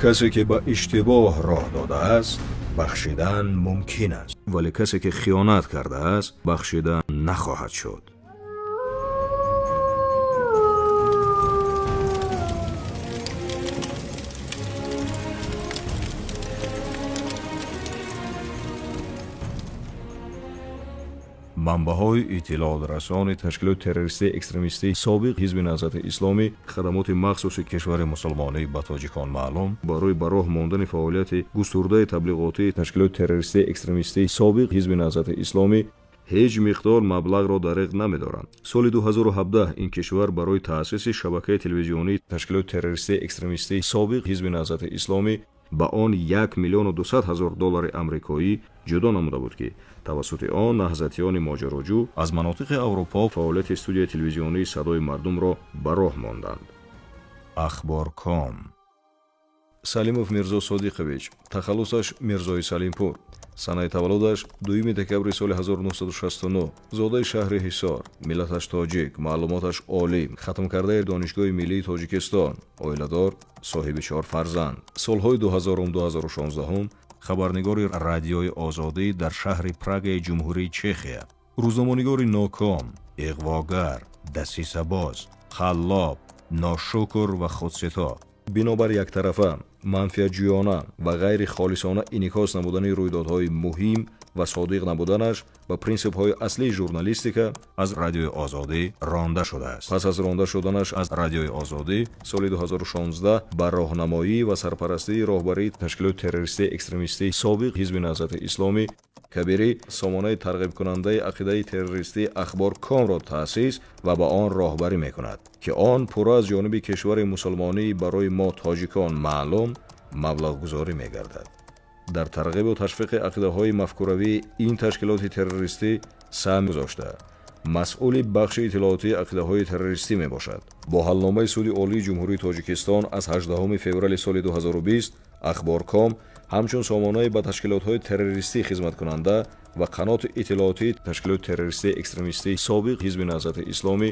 Касе ки ба иштибоҳ роҳ додааст, бахшидан мумкин аст, вале касе ки хиёнат кардааст, бахшида нахоҳад шуд. Манбаъҳои иттилоотрасони ташкилоти террористии экстремистии собиқ Ҳизби Наҳзати Исломӣ, хадамоти махсуси кишвари мусулмонӣ ба тоҷикон маълум, барои ба роҳ мондани фаъолияти густурдаи таблиғотии ташкилоти террористии экстремистии собиқ Ҳизби Наҳзати Исломӣ ҳеҷ миқдор маблағро дариқ намедоранд. Соли 2017 ин кишвар барои таъсиси шабакаи телевизионии ташкилоти террористии экстремистии собиқ Ҳизби Наҳзати Исломӣ ба он 1 миллиону 200 ҳазор доллари амрикоӣ ҷудо намуда буд, ки тавассути он наҳзатиёни моҷароҷӯ аз манотиқи Аврупо фаъолияти студияи телевизионии Садои мардумро ба роҳ монданд. Ахборком. Салимов Мирзо Содиқович, тахаллусаш Мирзои Салимпур, санаи таваллудаш 2 декабри соли 1969, зодаи шаҳри Ҳисор, миллаташ тоҷик, маълумоташ олӣ, хатмкардаи Донишгоҳи миллии Тоҷикистон, оиладор, соҳиби чор фарзанд. Солҳои 2000-2016 хабарнигори Радиои Озодӣ дар шаҳри Прагаи Ҷумҳурии Чехия, рӯзноманигори ноком, иғвогар, дасисабоз, қаллоб, ношукр ва худсито. Бинобар яктарафа, манфиатҷӯёна ва ғайри холисона инъикос намудани рӯйдодҳои муҳим ва содиқ набуданаш ба принсипҳои аслии журналистика аз Радиои Озодӣ ронда шудааст. Пас аз ронда шуданаш аз Радиои Озодӣ, соли 2016 ба роҳнамоӣ ва сарпарастии роҳбарии ташкилоти террористии экстремистии собиқ Ҳизби Наҳзати Исломӣ Кабирӣ сомонаи тарғибкунандаи ақидаи террористии Ахборкомро таъсис ва ба он роҳбарӣ мекунад, ки он пурра аз ҷониби кишвари мусулмонӣ барои мо тоҷикон маълум маблағгузорӣ мегардад. Дар тарғибу ташвиқи ақидаҳои мафкуравии ин ташкилоти террористӣ саҳм гузошта, масъули бахши иттилоотии ақидаҳои террористӣ мебошад. Бо ҳалномаи Суди Олии Ҷумҳурии Тоҷикистон аз 18 феврали соли 2020 Ахборком ҳамчун сомонае ба ташкилотҳои террористӣ хизматкунанда ва қаноти иттилоотии ташкилоти террористии экстремистии собиқ Ҳизби Наҳзати Исломӣ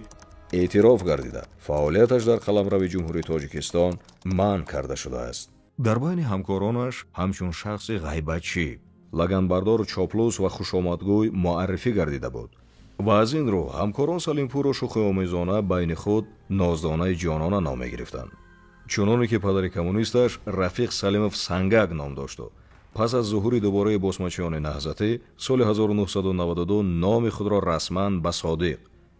эътироф гардида, фаъолияташ дар қаламрави Ҷумҳурии Тоҷикистон манъ карда шудааст. Дар байни ҳамкоронаш ҳамчун шахси ғайбатчӣ, лаганбардору чоплус ва хушомадгӯй муаррифӣ гардида буд ва аз ин рӯ ҳамкорон Салимпурро шӯхиомезона байни худ Ноздонаи ҷонона ном мегирифтанд, чуноне ки падари коммунисташ Рафиқ Салимов Сангак ном дошту пас аз зуҳури дубораи босмачиёни наҳзатӣ соли 1992 номи худро расман ба Содиқ,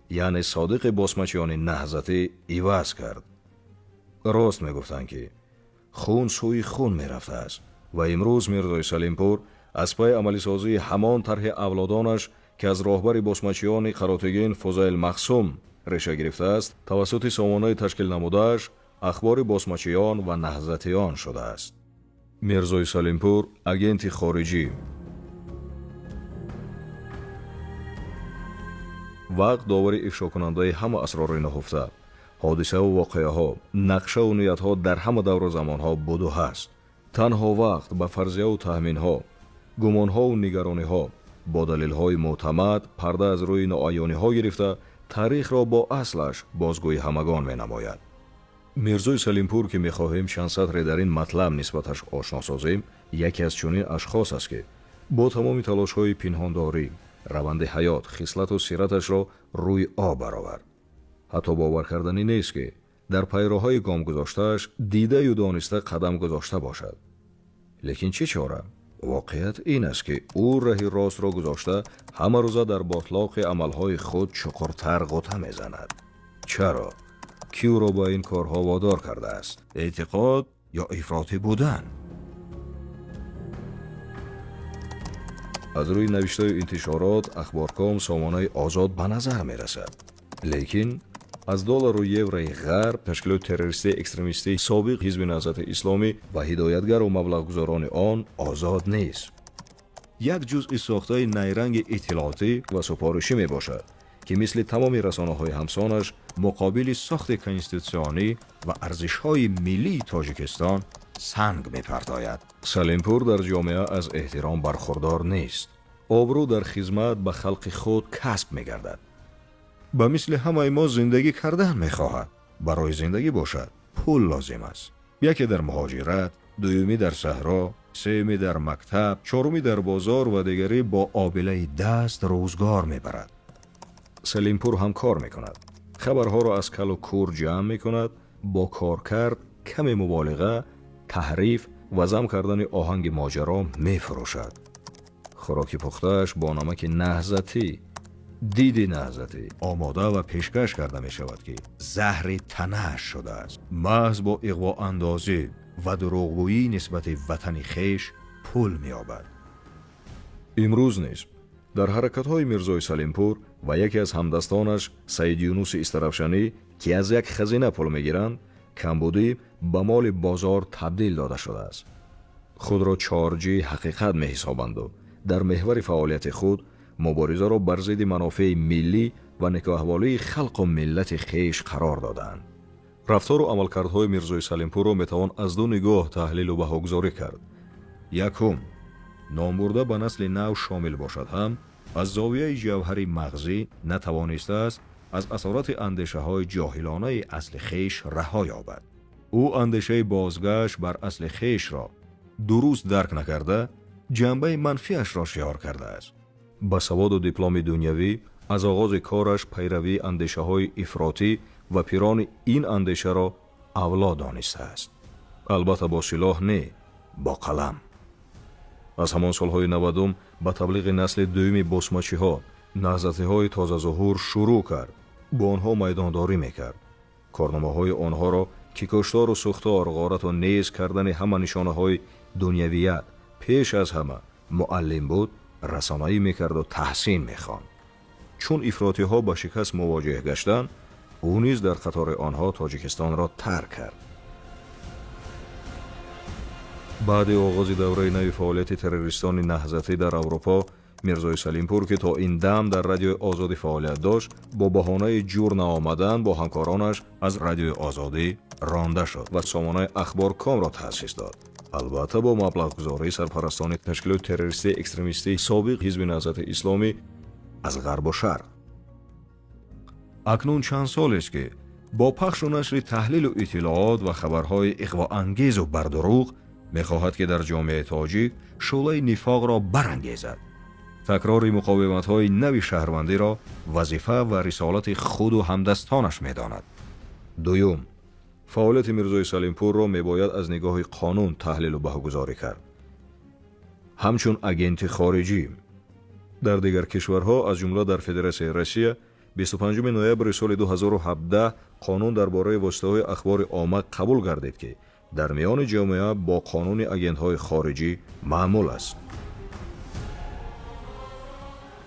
яъне Содиқи босмачиёни наҳзатӣ иваз кард. Рост мегуфтанд, ки хун сӯи хун мерафтааст ва имрӯз Мирзои Салимпур аз пайи амалисозии ҳамон тарҳи авлодонаш, ки аз роҳбари босмачиёни Қаротегин Фузайл Махсум реша гирифтааст, тавассути сомонаи ташкил намудааш ахбори босмачиён ва наҳзатиён шудааст. Мирзои Салимпур агенти хориҷӣ. Вақт довари ифшокунандаи ҳама асрори наҳуфта, ҳодисаву воқеаҳо, нақшаву ниятҳо дар ҳама давру замонҳо буду ҳаст. Танҳо вақт ба фарзияву таҳминҳо, гумонҳову нигарониҳо бо далелҳои мӯътамад парда аз рӯи ноаёниҳо гирифта, таърихро бо аслаш бозгӯи ҳамагон менамояд. Мирзои Салимпур, ки мехоҳем чанд сатре дар ин матлаб нисбаташ ошно созем, яке аз чунин ашхос аст, ки бо тамоми талошҳои пинҳондорӣ раванди ҳаёт, хислату сираташро рӯи об баровард. Ҳатто бовар карданӣ нест, ки дар пайроҳаи гом гузоштааш дидаю дониста қадам гузошта бошад. Лекин чӣ чора? Воқеият ин аст, ки ӯ раҳи ростро гузошта, ҳамарӯза дар ботлоқи амалҳои худ чуқуртар ғута мезанад. Чаро? Кӣ ӯро ба ин корҳо водор кардааст? Эътиқод ё ифротӣ будан? Аз рӯи навиштаю интишорот Ахборком сомонаи озод ба назар мерасад, лекин аз доллару еврои ғарб ташкилоти террористии экстремистии собиқ Ҳизби Наҳзати Исломӣ ва ҳидоятгару маблағгузорони он озод нест. Як ҷузъи сохтаи найранги иттилоотӣ ва супоришӣ мебошад, ки мисли тамоми расонаҳои ҳамсонаш муқобили сохти конститутсионӣ ва арзишҳои миллии Тоҷикистон санг мепартояд. Салимпур дар ҷомеа аз эҳтиром бархурдор нест. Обрӯ дар хизмат ба халқи худ касб мегардад. Ба мисли ҳамаи мо зиндагӣ кардан мехоҳад. Барои зиндагӣ бошад, пул лозим аст. Яке дар муҳоҷират, Дуюмӣ дар саҳро, сеюмӣ дар мактаб, чорумӣ дар бозор ва дигарӣ бо обилаи даст рӯзгор мебарад. Салимпур ҳам кор мекунад. Хабарҳоро аз калу кур ҷамъ мекунад, бо коркард, каме муболиға, таҳриф ва зам кардани оҳанги моҷаро мефурӯшад. Хӯроки пухтааш бо намаки наҳзатӣ, диди наҳзатӣ омода ва пешкаш карда мешавад, ки заҳри танааш шудааст. Маҳз бо иғвоандозӣ ва дурӯғгӯӣ нисбати ватани хеш пул меёбад. Имрӯз низ дар ҳаракатҳои Мирзои Салимпур ва яке аз ҳамдастонаш Саид Юнуси Истаравшанӣ, ки аз як хазина пул мегиранд, камбудӣ ба моли бозор табдил дода шудааст. Худро чорҷии ҳақиқат меҳисобанду дар меҳвари фаъолияти худ муборизаро бар зидди манофеи миллӣ ва некӯаҳволии халқу миллати хеш қарор додаанд. Рафтору амалкардҳои Мирзои Салимпурро метавон аз ду нигоҳ таҳлилу баҳогузорӣ кард. Якум, номбурда ба насли нав шомил бошад ҳам, аз зовияи ҷавҳари мағзӣ натавонистааст аз асорати андешаҳои ҷоҳилонаи асли хеш раҳо ёбад. Ӯ андешаи бозгашт бар асли хешро дуруст дарк накарда, ҷанбаи манфиашро шиёр кардааст. Ба саводу дипломи дунявӣ аз оғози кораш пайравии андешаҳои ифротӣ ва пирони ин андешаро авло донистааст. Албатта, бо силоҳ не, бо қалам. Аз ҳамон солҳои 90-ум ба таблиғи насли дуюми босмачиҳо, наҳзатиҳои тозазуҳур шурӯъ кард, бо онҳо майдондорӣ мекард. Корномаҳои онҳоро, ки куштору сӯхтор, ғорату нез кардани ҳама нишонаҳои дунявият, пеш аз ҳама муаллим буд, расонаӣ мекарду таҳсин мехонд. Чун ифротиҳо ба шикаст мувоҷеҳ гаштанд, ӯ низ дар қатори онҳо Тоҷикистонро тарк кард. Баъди оғози давраи нави фаъолияти террористони наҳзатӣ дар Аврупо, Мирзои Салимпур, ки то ин дам дар Радиои Озодӣ фаъолият дошт, бо баҳонаи ҷур наомадан бо ҳамкоронаш аз Радиои Озодӣ ронда шуд ва сомонаи Ахбор комро таъсис дод, албатта бо маблағгузории сарпарастони ташкилоти террористии экстремистии собиқ Ҳизби Наҳзати Исломӣ аз ғарбу шарқ. Акнун чанд солест, ки бо пахшу нашри таҳлилу иттилоот ва хабарҳои иғвоангезу бардурӯғ мехоҳад, ки дар ҷомеаи тоҷик шӯълаи нифоқро барангезад. Такрори муқовиматҳои нави шаҳрвандиро вазифа ва рисолати худу ҳамдастонаш медонад. Дуюм, фаъолияти Мирзои Салимпурро мебояд аз нигоҳи қонун таҳлилу баҳогузорӣ кард, ҳамчун агенти хориҷӣ. Дар дигар кишварҳо, аз ҷумла дар Федератсияи Россия, 25 ноябри соли 2017 қонун дар бораи воситаҳои ахбори омма қабул гардид, ки дар миёни ҷомеа бо қонуни агентҳои хориҷӣ маъмул аст.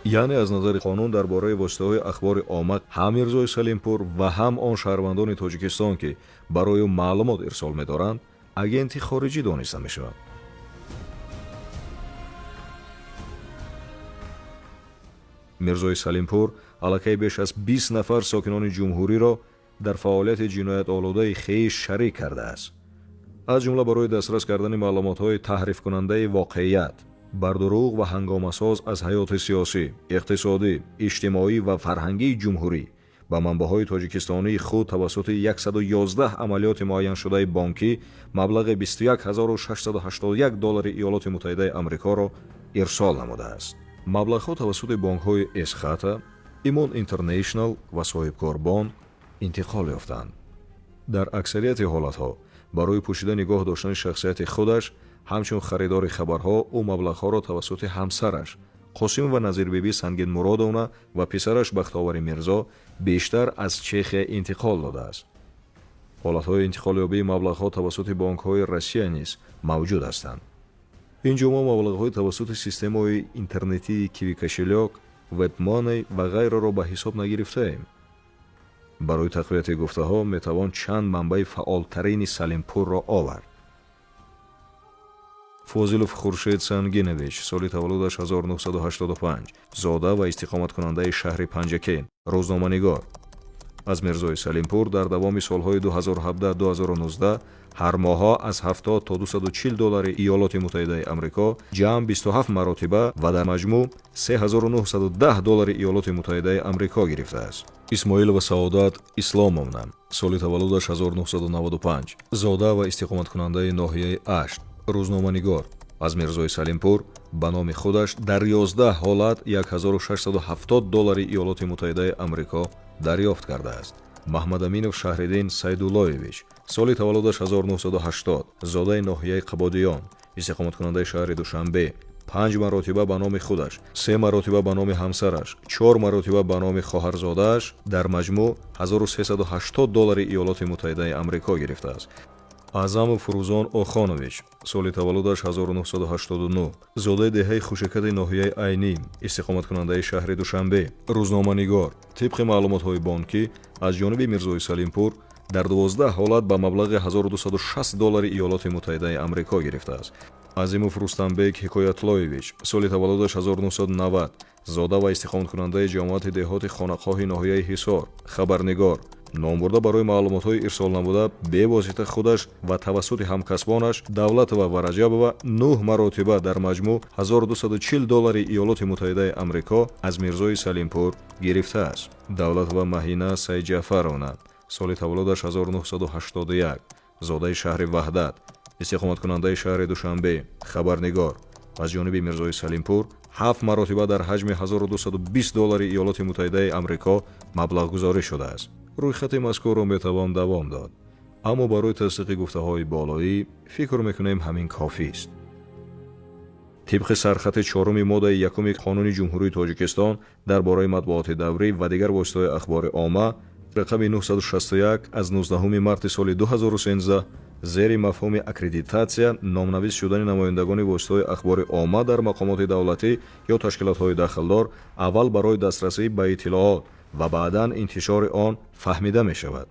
Яъне аз назари қонун дар бораи воситаҳои ахбори омма ҳам Мирзои Салимпур ва ҳам он шаҳрвандони Тоҷикистон, ки барои ӯ маълумот ирсол медоранд, агенти хориҷӣ дониста мешаванд. Мирзои Салимпур аллакай беш аз 20 нафар сокинони ҷумҳуриро дар фаъолияти ҷиноятолудаи хеш шарик кардааст, аз ҷумла барои дастрас кардани маълумотҳои таҳрифкунандаи воқеият, бардурӯғ ва ҳангомасоз аз ҳаёти сиёсӣ, иқтисодӣ, иҷтимоӣ ва фарҳангии ҷумҳурӣ ба манбаъҳои тоҷикистонии худ тавассути 111 амалиёти муайяншудаи бонкӣ маблағи 21 681 доллари Иёлоти Муттаҳидаи Амрикоро ирсол намудааст. Маблағҳо тавассути бонкҳои Эсхата, Имон Интернешнал ва Соҳибкорбонк интиқол ёфтанд. Дар аксарияти ҳолатҳо барои пӯшида нигоҳ доштани шахсияти худаш ҳамчун харидори хабарҳо, ӯ маблағҳоро тавассути ҳамсараш Қосимова Назирбибӣ Сангинмуродовна ва писараш Бахтовари Мирзо бештар аз Чехия интиқол додааст. Ҳолатҳои интиқолёбии маблағҳо тавассути бонкҳои Россия низ мавҷуд ҳастанд. Ин ҷо мо маблағҳои тавассути системаҳои интернетии Киви кошелёк, Вебмоней ва ғайраро ба ҳисоб нагирифтаем. Барои тақвияти гуфтаҳо метавон чанд манбаи фаъолтарини Салимпурро овард. Фозилов Хуршед Сангинович, соли таваллудаш 1985, зода ва истиқоматкунандаи шаҳри Панҷакент, рӯзноманигор, аз Мирзои Салимпур дар давоми солҳои 2017-2019 ҳар моҳҳо аз 70 то 240 доллари Иёлоти Муттаҳидаи Амрико ҷамъ 27 маротиба ва дар маҷмӯъ 3910 доллари Иёлоти Муттаҳидаи Амрико гирифтааст. Исмоилова Саодат Исломовна, соли таваллудаш 1995, зода ва истиқоматкунандаи ноҳияи Ашт. Рӯзноманигор, аз Мирзои Салимпур ба номи худаш дар 11 ҳолат 1670 доллари Иёлоти Муттаҳидаи Амрико дарёфт кардааст. Маҳмадаминов Шаҳриддин Сайдуллоевич, соли таваллудаш 1980, зодаи ноҳияи Қабодиён, истиқоматкунандаи шаҳри Душанбе, 5 маротиба ба номи худаш, 3 маротиба ба номи ҳамсараш, 4 маротиба ба номи хоҳарзодааш дар маҷмӯъ 1380 доллари Иёлоти Муттаҳидаи Амрико гирифтааст. Аъзамов Фурӯзон Охонович, соли таваллудаш 1989, зодаи деҳаи Хушакати ноҳияи Айнӣ, истиқоматкунандаи шаҳри Душанбе, рӯзноманигор, тибқи маълумотҳои бонкӣ аз ҷониби Мирзои Салимпур дар 12 ҳолат ба маблағи 1260 доллари Иёлоти Муттаҳидаи Амрико гирифтааст. Азимов Рустамбек Ҳикоятлоевич, соли таваллудаш 1990, зода ва истиқоматкунандаи ҷамоати деҳоти Хонақоҳи ноҳияи Ҳисор, хабарнигор, номбурда барои маълумотҳои ирсол намуда бевосита худаш ва тавассути ҳамкасбонаш Давлатова ва Раҷабова 9 маротиба дар маҷмӯъ 1240 доллари Иёлоти Муттаҳидаи Амрико аз Мирзои Салимпур гирифтааст. Давлатова Маҳина Сайҷаъфаровна, соли таваллудаш 1981, зодаи шаҳри Ваҳдат, истиқоматкунандаи шаҳри Душанбе, хабарнигор, аз ҷониби Мирзои Салимпур 7 маротиба дар ҳаҷми 1220 доллари Иёлоти Муттаҳидаи Амрико маблағгузорӣ шудааст. Рӯйхати мазкурро метавон давом дод, аммо барои тасдиқи гуфтаҳои болоӣ фикр мекунем ҳамин кофист. Тибқи сархати 4-уми моддаи 1-уми Қонуни Ҷумҳурии Тоҷикистон дар бораи матбуоти даврӣ ва дигар воситаҳои ахбори омма рақами 961 аз 19 марти соли 2013 зери мафҳуми аккредитатсия номнавис шудани намояндагони воситаҳои ахбори омма дар мақомоти давлатӣ ё ташкилотҳои дахлдор аввал барои дастрасӣ ба иттилоот ва баъдан интишори он фаҳмида мешавад.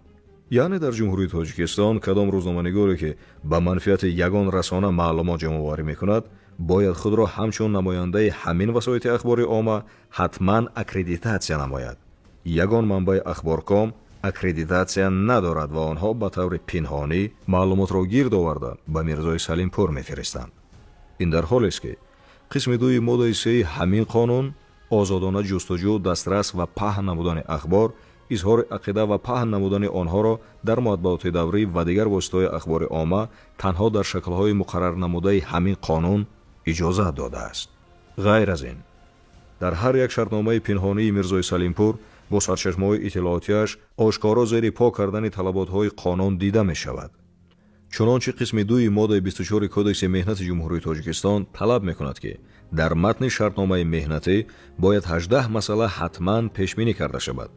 Яъне дар Ҷумҳурии Тоҷикистон кадом рӯзноманигоре ки ба манфиати ягон расона маълумот ҷамъоварӣ мекунад, бояд худро ҳамчун намояндаи ҳамин васоити ахбори омма ҳатман аккредитатсия намояд. Ягон манбаи ахборком аккредитатсия надорад ва онҳо ба таври пинҳонӣ маълумотро гирд оварда ба Мирзои Салимпур мефиристанд. Ин дар ҳолест ки қисми 2 моддаи 3 ҳамин қонун озодона ҷустуҷӯ, дастрас ва паҳн намудани ахбор, изҳори ақида ва паҳн намудани онҳоро дар матбуоти даврӣ ва дигар воситаҳои ахбори омма танҳо дар шаклҳои муқаррарнамудаи ҳамин қонун иҷозат додааст. Ғайр аз ин, дар ҳар як шартномаи пинҳонии Мирзои Салимпур бо сарчашмаҳои иттилоотиаш ошкоро зери по кардани талаботҳои қонун дида мешавад. Чунончи қисми 2 моддаи 24 Кодекси меҳнати Ҷумҳурии Тоҷикистон талаб мекунад, ки дар матни шартномаи меҳнатӣ бояд 18 масъала ҳатман пешбинӣ карда шавад,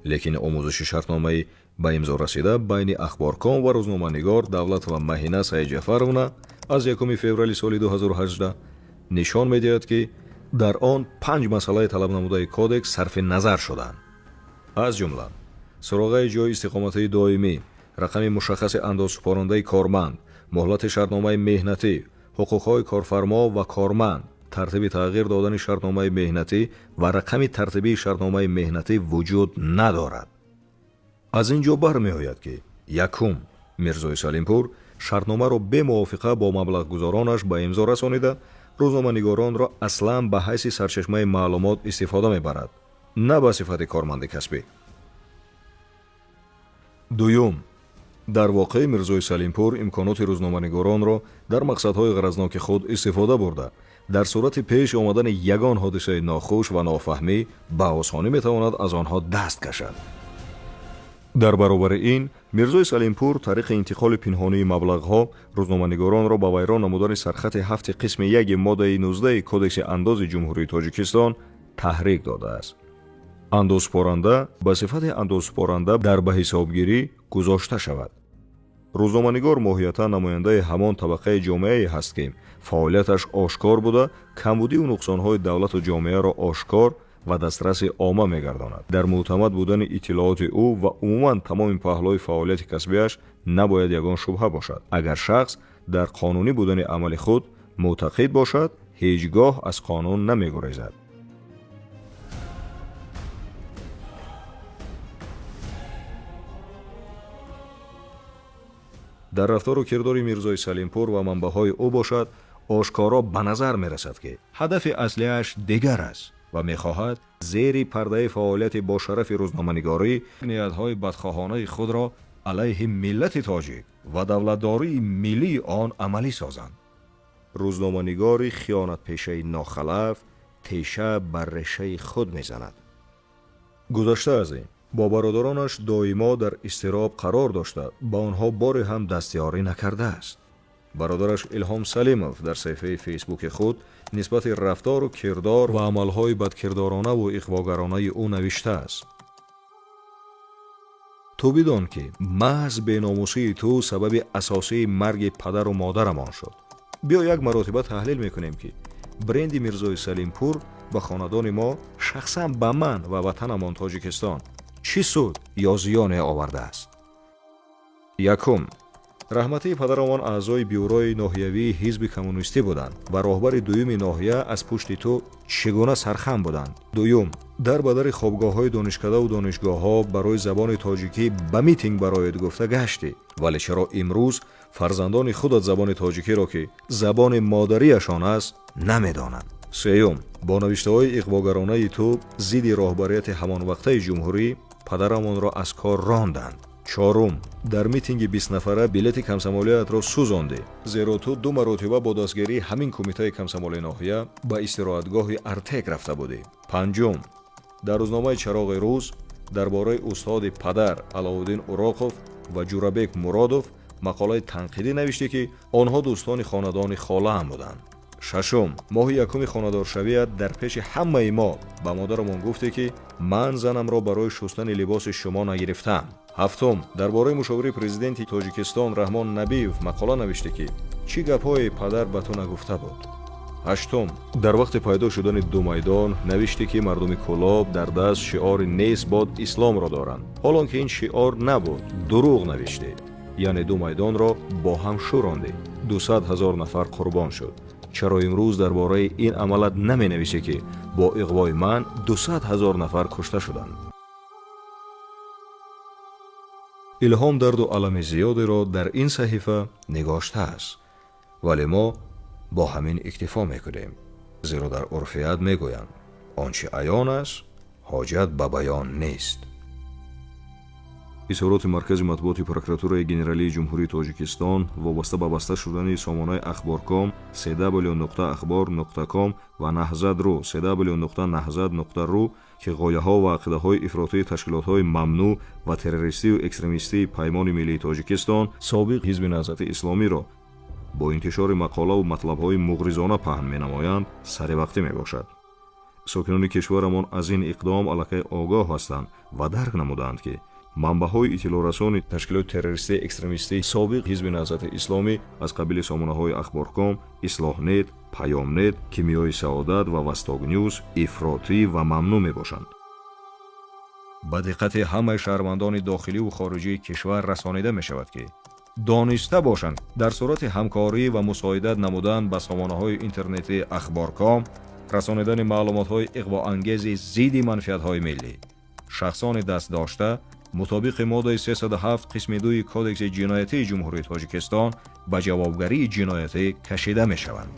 лекин омӯзиши шартномаи ба имзо расида байни ахборком ва рӯзноманигор Давлатова Маҳина Саидҷафаровна аз 1 феврали соли 2018 нишон медиҳад, ки дар он 5 масъалаи талабнамудаи кодекс сарфи назар шуданд. Аз ҷумла суроғаи ҷойи истиқоматии доимӣ, рақами мушаххаси андозсупорандаи корманд, муҳлати шартномаи меҳнатӣ, ҳуқуқҳои корфармо ва корманд, тартиби тағйир додани шартномаи меҳнатӣ ва рақами тартибии шартномаи меҳнатӣ вуҷуд надорад. Аз ин ҷо бармеояд, ки якум, Мирзои Салимпур шартномаро бемувофиқа бо маблағгузоронаш ба имзо расонида, рӯзноманигоронро аслан ба ҳайси сарчашмаи маълумот истифода мебарад, на ба сифати корманди касбӣ. Дуюм, дар воқеъ Мирзои Салимпур имконоти рӯзноманигоронро дар мақсадҳои ғаразноки худ истифода бурда, дар сурати пеш омадани ягон ҳодисаи нохуш ва нофаҳмӣ ба осонӣ метавонад аз онҳо даст кашад. Дар баробари ин, Мирзои Салимпур тариқи интиқоли пинҳонии маблағҳо рӯзноманигоронро ба вайрон намудани сархати 7 қисми 1 моддаи 19 Кодекси андози Ҷумҳурии Тоҷикистон таҳрик додааст. Андозсупоранда ба сифати андозсупоранда дар ба ҳисобгирӣ гузошта шавад. Рӯзноманигор моҳиятан намояндаи ҳамон табақаи ҷомеае ҳаст, ки фаъолияташ ошкор буда, камбудиву нуқсонҳои давлату ҷомеаро ошкор ва дастраси омма мегардонад. Дар мӯътамад будани иттилооти ӯ ва умуман тамоми паҳлӯи фаъолияти касбиаш набояд ягон шубҳа бошад. Агар шахс дар қонунӣ будани амали худ мӯътақид бошад, ҳеҷ гоҳ аз қонун намегурезад. Дар рафтору кирдори Мирзои Салимпур ва манбаъҳои ӯ бошад, ошкоро ба назар мерасад, ки ҳадафи аслиаш дигар аст ва мехоҳад зери пардаи фаъолияти бошарафи рӯзноманигорӣ ниятҳои бадхоҳонаи худро алайҳи миллати тоҷик ва давлатдории миллии он амалӣ созанд. Рӯзноманигори хиёнатпешаи нохалаф теша бар решаи худ мезанад. Гузашта аз ин, бо бародаронаш доимо дар изтироб қарор дошта, ба онҳо боре ҳам дастёрӣ накардааст. Бародараш Илҳом Салимов дар саҳифаи Фейсбуки худ нисбати рафтору кирдор ва амалҳои бадкирдоронаву иғвогаронаи ӯ навиштааст: «Ту бидон, ки маҳз беномусии ту сабаби асосии марги падару модарамон шуд. Биё, як маротиба таҳлил мекунем, ки бренди Мирзои Салимпур ба хонадони мо, шахсан ба ман ва ватанамон Тоҷикистон чӣ суд ё зиёне овардааст. Якум, раҳматии падарамон аъзои бюрои ноҳиявии ҳизби коммунистӣ буданд ва роҳбари дуюми ноҳия аз пушти ту чӣ гуна сархам буданд. Дуюм, дар ба дари хобгоҳҳои донишкадаву донишгоҳҳо барои забони тоҷикӣ ба митинг бароед гуфта гаштӣ, вале чаро имрӯз фарзандони худат забони тоҷикиро, ки забони модариашон аст, намедонанд? Сеюм, бо навиштаҳои иғвогаронаи ту зидди роҳбарияти ҳамонвақтаи ҷумҳурӣ падарамонро аз кор ронданд. Чорум, дар митинги 20 нафара билети комсомолиятро сӯзондӣ, зеро ту ду маротиба бо дастгирии ҳамин кумитаи комсомоли ноҳия ба истироҳатгоҳи Артек рафта будӣ. Панҷум, дар рӯзномаи «Чароғи рӯз» дар бораи устоди падар Аловуддин Уроқов ва Ҷурабек Муродов мақолаи танқидӣ навиштӣ, ки онҳо дӯстони хонадони холаам буданд. Шашум, моҳи якуми хонадоршавият дар пеши ҳамаи мо ба модарамон гуфте, ки ман занамро барои шустани либоси шумо нагирифтам. Ҳафтум, дар бораи мушовири президенти Тоҷикистон Раҳмон Набиев мақола навиштӣ, ки чӣ гапҳое падар ба ту нагуфта буд. Ҳаштум, дар вақти пайдо шудани ду майдон навиштӣ, ки мардуми Кӯлоб дар даст шиори «Нест бод исломро» доранд, ҳолон ки ин шиор набуд, дурӯғ навиштӣ, яъне ду майдонро бо ҳам шӯрондӣ, 200 000 нафар қурбон шуд. Чаро имрӯз дар бораи ин амалат наменависӣ, ки бо иғвои ман 200 000 нафар кушта шуданд? Илҳом дарду алами зиёдеро дар ин саҳифа нигоштааст, вале мо бо ҳамин иктифо мекунем, зеро дар урфият мегӯянд: он чи аён аст, ҳоҷат ба баён нест. Изҳороти Маркази матбуоти Прокуратураи Генералии Ҷумҳурии Тоҷикистон вобаста ба баста шудани сомонаи Ахборком cw.ахбор.ком ва Наҳзат.ру cw.наҳзат.ру, ки ғояҳо ва ақидаҳои ифротии ташкилотҳои мамнӯъ ва террористию экстремистии Паймони миллии Тоҷикистон, собиқ Ҳизби Наҳзати Исломиро бо интишори мақолаву матлабҳои муғризона паҳн менамоянд, саривақтӣ мебошад. Сокинони кишварамон аз ин иқдом аллакай огоҳ ҳастанд ва дарк намуданд, ки манбаъҳои иттилоърасони ташкилоти террористии экстремистии собиқ Ҳизби Наҳзати Исломӣ аз қабили сомонаҳои Ахборком, Ислоҳнет, Паёмнет, Кимиёи саодат ва Востокнюз ифротӣ ва мамнӯъ мебошанд. Ба диққати ҳамаи шаҳрвандони дохиливу хориҷии кишвар расонида мешавад, ки дониста бошанд, дар сурати ҳамкорӣ ва мусоидат намудан ба сомонаҳои интернетии Ахборком, расонидани маълумотҳои иғвоангези зидди манфиатҳои миллӣ, шахсони дастдошта мутобиқи моддаи 307 қисми 2 Кодекси ҷиноятии Ҷумҳурии Тоҷикистон ба ҷавобгарии ҷиноятӣ кашида мешаванд.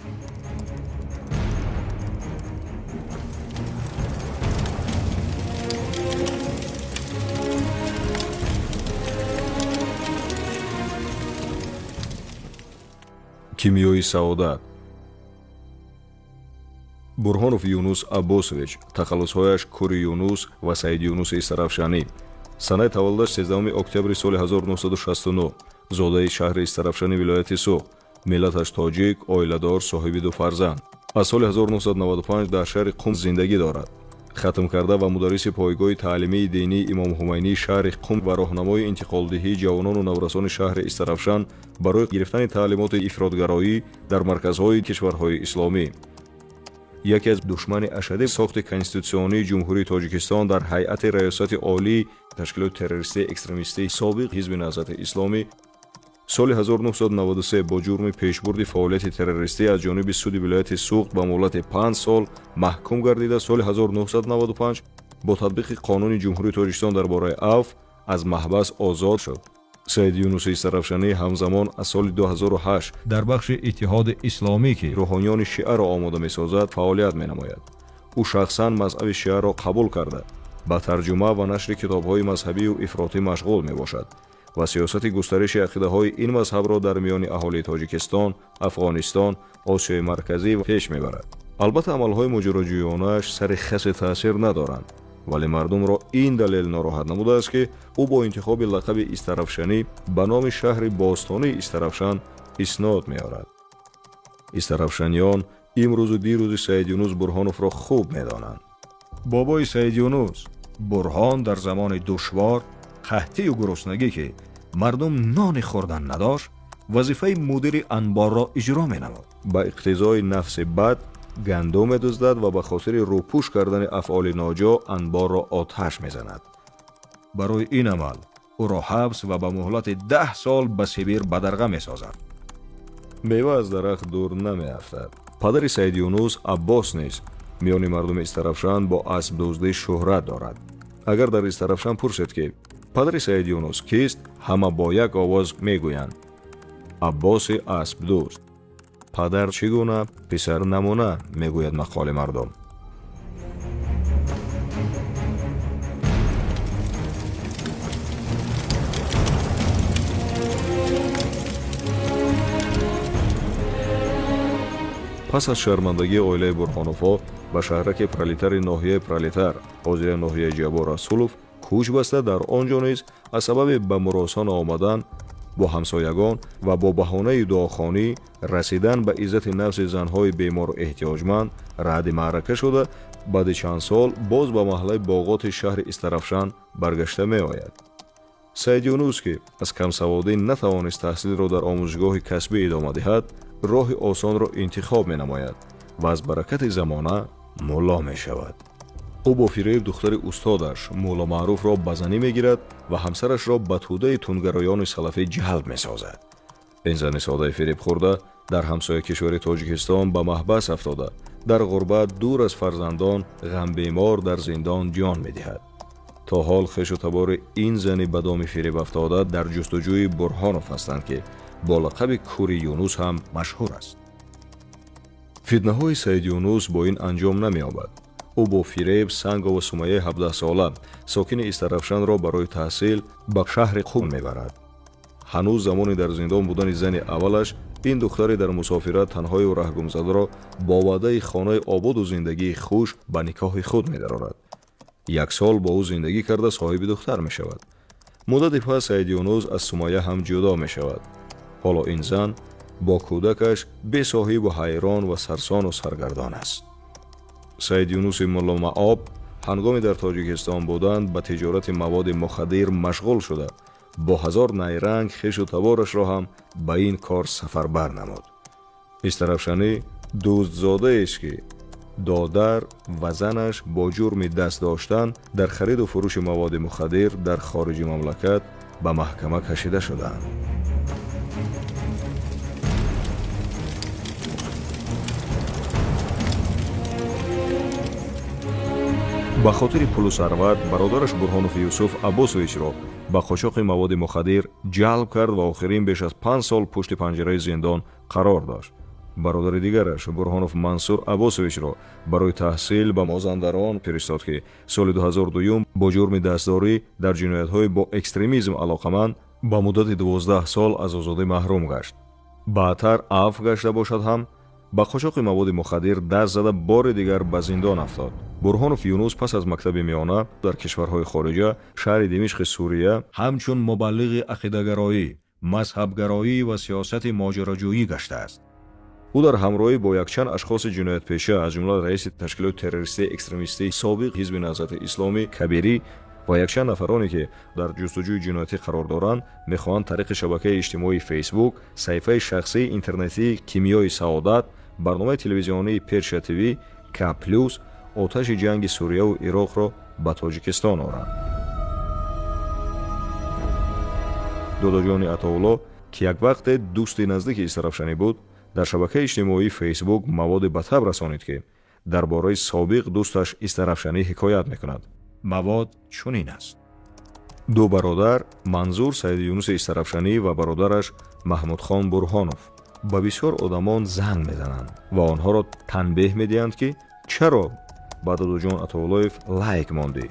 Кимиёи саодат. Бурҳонов Юнус Аббосович, тахаллусҳояш Кури Юнус ва Саид Юнуси Истарафшанӣ, санаи таваллудаш 13 октябри соли 1969, зодаи шаҳри Истарафшани вилояти Суғд, миллаташ тоҷик, оиладор, соҳиби ду фарзанд, аз соли 1995 дар шаҳри Қум зиндагӣ дорад. Хатмкарда ва мударриси пойгоҳи таълимии динии Имом Ҳумайнии шаҳри Қум ва роҳнамои интиқолдиҳии ҷавонону наврасони шаҳри Истарафшан барои гирифтани таълимоти ифротгароӣ дар марказҳои кишварҳои исломӣ, яке аз душмани ашаддии сохти конститутсионии Ҷумҳурии Тоҷикистон, дар ҳайати Раёсати Олии ташкилоти террористии экстремистии собиқ Ҳизби Наҳзати Исломӣ соли 1993 бо ҷурми пешбурди фаъолияти террористӣ аз ҷониби суди вилояти Суғд ба муҳлати 5 сол маҳкум гардида, соли 1995 бо татбиқи Қонуни Ҷумҳурии Тоҷикистон дар бораи афв аз маҳбас озод шуд. Саид Юнуси Истарафшанӣ ҳамзамон аз соли 2008 дар бахши Иттиҳоди Исломӣ, ки рӯҳониёни шиаро омода месозад, фаъолият менамояд. Ӯ шахсан мазҳаби шиаро қабул карда, ба тарҷума ва нашри китобҳои мазҳабию ифротӣ машғул мебошад. Ва сиёсати густариши ақидаҳои ин мазҳабро дар миёни аҳолии Тоҷикистон, Афғонистон, Осиёи Марказӣ пеш мебарад. Албатта, амалҳои моҷароҷӯёнааш сари хасе таъсир надоранд, вале мардумро ин далел нороҳат намудааст, ки ӯ бо интихоби лақаби Истарафшанӣ ба номи шаҳри бостонии Истарафшан иснод меорад. Истарафшаниён имрӯзу дирӯзи Саид Юнус Бурҳоновро хуб медонанд. Бобои Саид Юнус Бурҳон дар замони душвор, қаҳтию гуруснагӣ, ки мардум нони хӯрдан надошт, вазифаи мудири анборро иҷро менамуд. Ба иқтизои нафси бад гандум медуздад ва ба хотири рӯпӯш кардани афъоли ноҷо анборро оташ мезанад. Барои ин амал ӯро ҳабс ва ба муҳлати 10 сол ба Сибир бадарға месозад. Мева аз дарахт дур намеафтад. Падари Саид Юнус Аббос низ миёни мардуми Истарафшан бо аспдуздӣ шӯҳрат дорад. Агар дар Истарафшан пурсед, ки падари Саид Юнус кист, ҳама бо як овоз мегӯянд: «Аббоси аспдузд». Падар чӣ гуна, писар намуна, мегӯяд мақоли мардум. Пас аз шармандагии оилаи Бурҳоновҳо ба шаҳраки Пролетари ноҳияи Пролетар, ҳозира ноҳияи Ҷаббор Расулов, кӯч баста, дар он ҷо низ аз сабаби ба муросон омадан бо ҳамсоягон ва бо баҳонаи дуохонӣ расидан ба иззати нафси занҳои бемору эҳтиёҷманд раъди маърака шуда, баъди чанд сол боз ба маҳаллаи Боғоти шаҳри Истарафшан баргашта меояд. Саид Юнус, ки аз камсаводӣ натавонист таҳсилро дар омӯзишгоҳи касбӣ идома диҳад, роҳи осонро интихоб менамояд ва аз баракати замона мулло мешавад. Ӯ бо фиреб духтари устодаш Мулло Маъруфро ба занӣ мегирад ва ҳамсарашро ба тӯдаи тундгароёни салафӣ ҷалб месозад. Ин зани содаи фиребхӯрда дар ҳамсоя кишвари Тоҷикистон ба маҳбас афтода, дар ғурбат, дур аз фарзандон, ғамбемор дар зиндон ҷон медиҳад. То ҳол хешу табори ин зани ба доми фиреб афтода дар ҷустуҷӯи Бурҳонов ҳастанд, ки бо лақаби Кури Юнус ҳам машҳур аст. Фитнаҳои Саид Юнус бо ин анҷом намеёбад. Ӯ бо фиреб Сангова Сумаяи 17сола, сокини Истарафшанро барои таҳсил ба шаҳри Қум мебарад. Ҳанӯз замони дар зиндон будани зани аввалаш ин духтаре дар мусофират танҳою раҳгумзадаро бо ваъдаи хонаи ободу зиндагии хуш ба никоҳи худ медарорад. Як сол бо ӯ зиндагӣ карда, соҳиби духтар мешавад. Муддате пас Саид Юнус аз Сумая ҳам ҷудо мешавад. Ҳоло ин зан бо кӯдакаш бесоҳибу ҳайрон ва сарсону саргардон аст. Саид Юнуси Мулломаоб ҳангоми дар Тоҷикистон буданд ба тиҷорати маводи мухаддир машғул шуда, бо ҳазор найранг хешу таборашро ҳам ба ин кор сафарбар намуд. Истарафшанӣ дӯстзодаест, ки додар ва занаш бо ҷурми даст доштан дар хариду фурӯши маводи мухаддир дар хориҷи мамлакат ба маҳкама кашида шудаанд. Ба хотири пулу сарват бародараш Бурҳонов Юсуф Аббосовичро ба қочоқи маводи мухаддир ҷалб кард ва охирин беш аз 5 сол пушти панҷараи зиндон қарор дошт. Бародари дигараш Бурҳонов Мансур Аббосовичро барои таҳсил ба Мозандарон фиристод, ки соли 2002 бо ҷурми дастдорӣ дар ҷиноятҳои бо экстремизм алоқаманд ба муддати 12 сол аз озодӣ маҳрум гашт. Баъдтар афв гашта бошад ҳам, ба қочоқи маводи мухаддир даст зада, бори дигар ба зиндон афтод. Бурҳонов Юнус пас аз мактаби миёна дар кишварҳои хориҷа, шаҳри Димишқи Сурия, ҳамчун мубаллиғи ақидагароӣ, мазҳабгароӣ ва сиёсати моҷароҷӯӣ гаштааст. Ӯ дар ҳамроҳӣ бо якчанд ашхоси ҷиноятпеша, аз ҷумла раиси ташкилоти террористии экстремистии собиқ Ҳизби Наҳзати Исломӣ Кабирӣ ва якчанд нафароне, ки дар ҷустуҷӯи ҷиноятӣ қарор доранд, мехоҳанд тариқи шабакаи иҷтимоии Фейсбук, саҳифаи шахсии интернетии Кимиёи саодат, барномаи телевизионии Персия ТВ, К Плюс оташи ҷанги Сурияву Ироқро ба Тоҷикистон оранд. Додоҷони Атоулло, ки як вақте дӯсти наздики Истарафшанӣ буд, дар шабакаи иҷтимоии Фейсбук маводе ба таб расонид, ки дар бораи собиқ дӯсташ Истарафшанӣ ҳикоят мекунад. Мавод чунин аст: ду бародар, Манзур Саиди Юнуси Истарафшанӣ ва бародараш Маҳмудхон Бурҳонов, ба бисёр одамон занг мезананд ва онҳоро танбеҳ медиҳанд, ки чаро ба Додоҷон Атоуллоев лайк мондӣ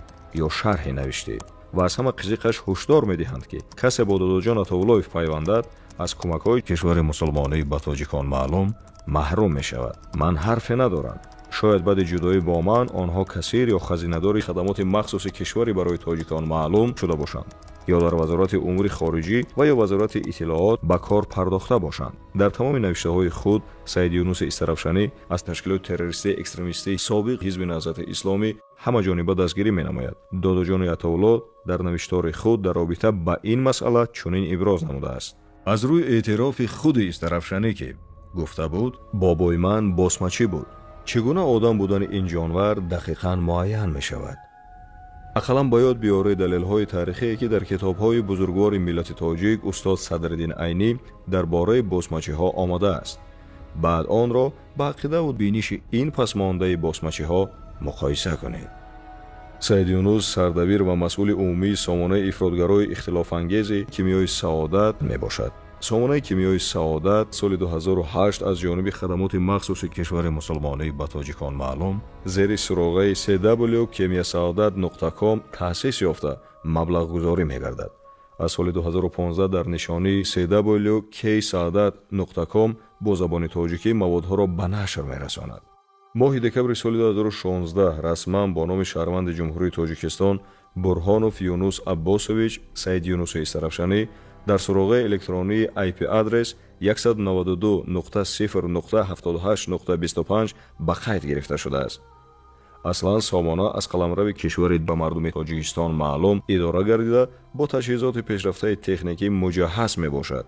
ё шарҳе навиштӣ. Ва аз ҳама қизиқаш, ҳушдор медиҳанд, ки касе бо Додоҷон Атовуллоев пайвандад, аз кӯмакҳои кишвари мусулмонӣ ба тоҷикон маълум маҳрум мешавад. Ман ҳарфе надорам. Шояд баъди ҷудоӣ бо ман онҳо кассир ё хазинадори хадамоти махсуси кишваре барои тоҷикон маълум шуда бошанд ё дар Вазорати умури хориҷӣ ва ё Вазорати иттилоот ба кор пардохта бошанд. Дар тамоми навиштаҳои худ Саид Юнуси Истарафшанӣ аз ташкилоти террористии экстремистии собиқ Ҳизби Наҳзати Исломӣ ҳамаҷониба дастгирӣ менамояд. Додоҷони Атовулло дар навиштори худ дар робита ба ин масъала чунин иброз намудааст: Аз рӯи эътирофи худи Истарафшанӣ, ки гуфта буд, бобои ман босмачӣ буд, чӣ гуна одам будани ин ҷонвар дақиқан муайян мешавад? Ақаллан ба ёд биёред далелҳои таърихие, ки дар китобҳои бузургвори миллати тоҷик устод Садриддин Айнӣ дар бораи босмачиҳо омадааст. Баъд онро ба ақидаву биниши ин пасмондаи босмачиҳо муқоиса кунед. Саид Юнус сардабир ва масъули умумии сомонаи ифротгарои ихтилофангези «Кимиёи саодат» мебошад. Сомонаи «Кимиёи саодат» соли 2008 аз ҷониби хадамоти махсуси кишвари мусулмонӣ ба тоҷикон маълум зери суроғаи cw кимиёсаодат.com таъсис ёфта, маблағгузорӣ мегардад. Аз соли 2015 дар нишонии cw ksaadat.com бо забони тоҷикӣ маводҳоро ба нашр мерасонад. Моҳи декабри соли 2016 расман бо номи шаҳрванди Ҷумҳурии Тоҷикистон Бурҳонов Юнус Аббосович Саид Юнуси Истарафшанӣ дар суроғаи электронии IP адрес 192.0.78.25 ба қайд гирифта шудааст. Аслан сомона аз қаламрави кишвари ба мардуми Тоҷикистон маълум идора гардида, бо таҷҳизоти пешрафтаи техникӣ муҷаҳҳаз мебошад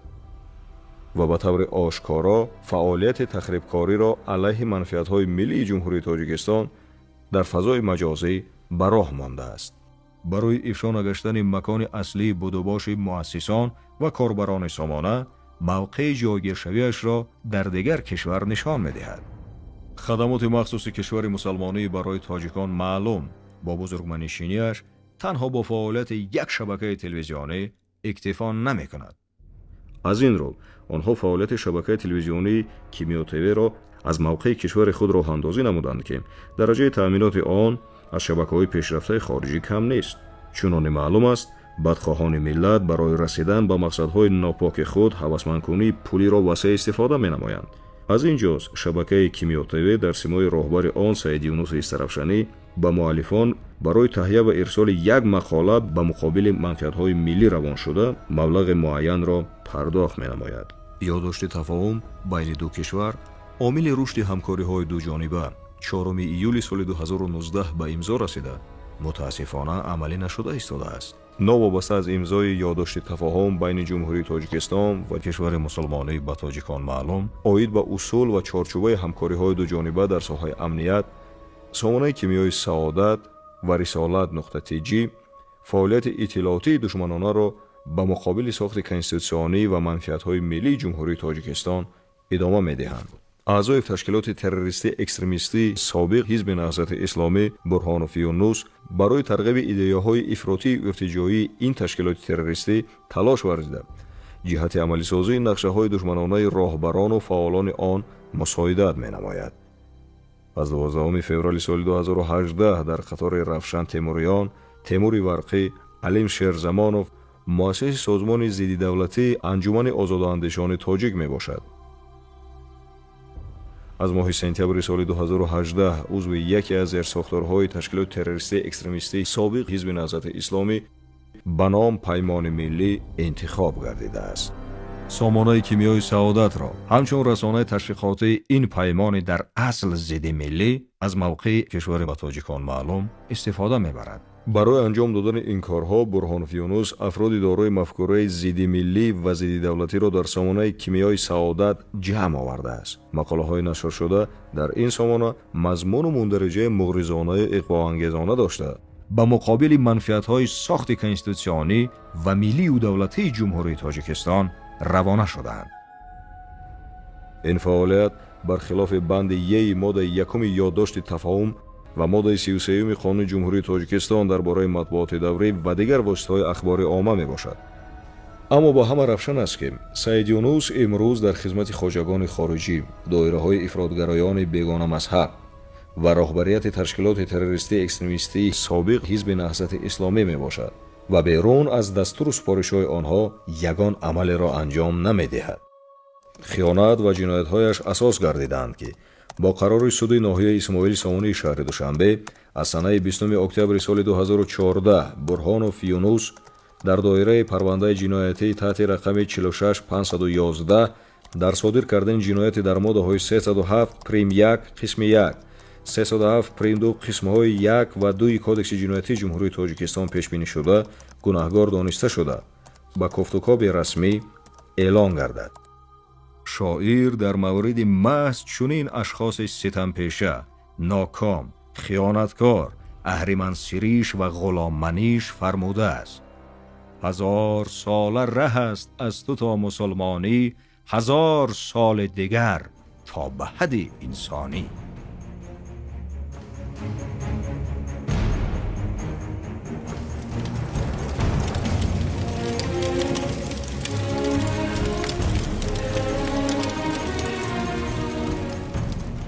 ва ба таври ошкоро фаъолияти тахрибкориро алайҳи манфиатҳои миллии Ҷумҳурии Тоҷикистон дар фазои маҷозӣ ба роҳ мондааст. Барои ифшо нагаштани макони аслии будубоши муассисон ва корбарони сомона, мавқеи ҷойгиршавиашро дар дигар кишвар нишон медиҳад. Хадамоти махсуси кишвари мусалмонӣ барои тоҷикон маълум бо бузургманишиниаш танҳо бо фаъолияти як шабакаи телевизионӣ иктифо намекунад. Аз ин рӯ онҳо фаъолияти шабакаи телевизионии Кимиё ТВ-ро аз мавқеи кишвари худ роҳандозӣ намуданд, ки дараҷаи таъминоти он аз шабакаҳои пешрафтаи хориҷӣ кам нест. Чуноне маълум аст, бадхоҳони миллат барои расидан ба мақсадҳои нопоки худ ҳавасмандкунии пулиро васеъ истифода менамоянд. Аз ин ҷост, шабакаи Кимиё ТВ дар симои роҳбари он Саид Юнуси Истарафшанӣ ба муаллифон барои таҳия ва ирсоли як мақола ба муқобили манфиатҳои миллӣ равон шуда, маблағи муайянро пардохт менамояд. Ёддошти тафоҳум байни ду кишвар, омили рушди ҳамкориҳои дуҷониба, 4 июли соли 2019 ба имзо расида, мутаассифона, амалӣ нашуда истодааст. Новобаста аз имзои ёддошти тафоҳум байни Ҷумҳурии Тоҷикистон ва кишвари мусулмонӣ ба тоҷикон маълум оид ба усул ва чорчӯбаи ҳамкориҳои дуҷониба дар соҳаи амният, сомонаи «Кимиёи саодат» ва рисолат.тж фаъолияти иттилоотии душманонаро ба муқобили сохти конститутсионӣ ва манфиатҳои миллии Ҷумҳурии Тоҷикистон идома медиҳанд. Аъзои ташкилоти террористӣ экстремистии собиқ Ҳизби Наҳзати Исломӣ Бурҳонов Юнус барои тарғиби идеяҳои ифротию иртиҷоии ин ташкилоти террористӣ талош варзида, ҷиҳати амалисозии нақшаҳои душманонаи роҳбарону фаъолони он мусоидат менамояд. Аз 12 феврали соли 2018 дар қатори Равшан Темуриён, Темури Варқӣ, Алим Шерзамонов муассиси созмони зиддидавлатии Анҷумани озодаандешони тоҷик мебошад. Аз моҳи сентябри соли 2018 узви яке аз зерсохторҳои ташкилоти террористии экстремистии собиқ Ҳизби Наҳзати Исломӣ ба ном Паймони миллӣ интихоб гардидааст. Сомонаи «Кимиёи саодатро» ҳамчун расонаи ташвиқотии ин паймони дар асл зидди миллӣ аз мавқеи кишвари ба тоҷикон маълум истифода мебарад. Барои анҷом додани ин корҳо Бурҳонов Юнус афроди дорои мафкураи зиддимиллӣ ва зиддидавлатиро дар сомонаи «Кимиёи саодат» ҷамъ овардааст. Мақолаҳои нашршуда дар ин сомона мазмуну мундариҷаи муғризонаю иғвоангезона дошта, ба муқобили манфиатҳои сохти конститутсионӣ ва миллию давлатии Ҷумҳурии Тоҷикистон равона шудаанд. Ин фаъолият бар хилофи банди еи моддаи якуми ёддошти тафоҳум ва моддаи 33-юми Қонуни Ҷумҳурии Тоҷикистон дар бораи матбуоти даврӣ ва дигар воситаҳои ахбори омма мебошад. Аммо ба ҳама равшан аст, ки Саид Юнус имрӯз дар хизмати хоҷагони хориҷӣ, доираҳои ифротгароёни бегонамазҳаб ва роҳбарияти ташкилоти террористии экстремистии собиқ Ҳизби Наҳзати Исломӣ мебошад. Ва берун аз дастуру супоришҳои онҳо ягон амалеро анҷом намедиҳад. Хиёнат ва ҷиноятҳояш асос гардидаанд, ки бо қарори суди ноҳияи Исмоили Сомонии шаҳри Душанбе аз санаи 20 октябри соли 2014 Бурҳонов Юнус дар доираи парвандаи ҷиноятӣ таҳти рақами 46511 дар содир кардани ҷинояти дар моддаҳои 307 прим 1 қисми 1, 307 прим 2 қисмҳои 1 ва 2 Кодекси ҷиноятии Ҷумҳурии Тоҷикистон пешбинӣ шуда гунаҳгор дониста шуда, ба кофтукоби расмӣ эълон гардад. Шоир дар мавриди маҳз чунин ашхоси ситампеша, ноком, хиёнаткор, аҳримансириш ва ғуломманиш фармудааст: «Ҳазор сола раҳ аст аз ту то мусулмонӣ, ҳазор соли дигар то ба ҳадди инсонӣ».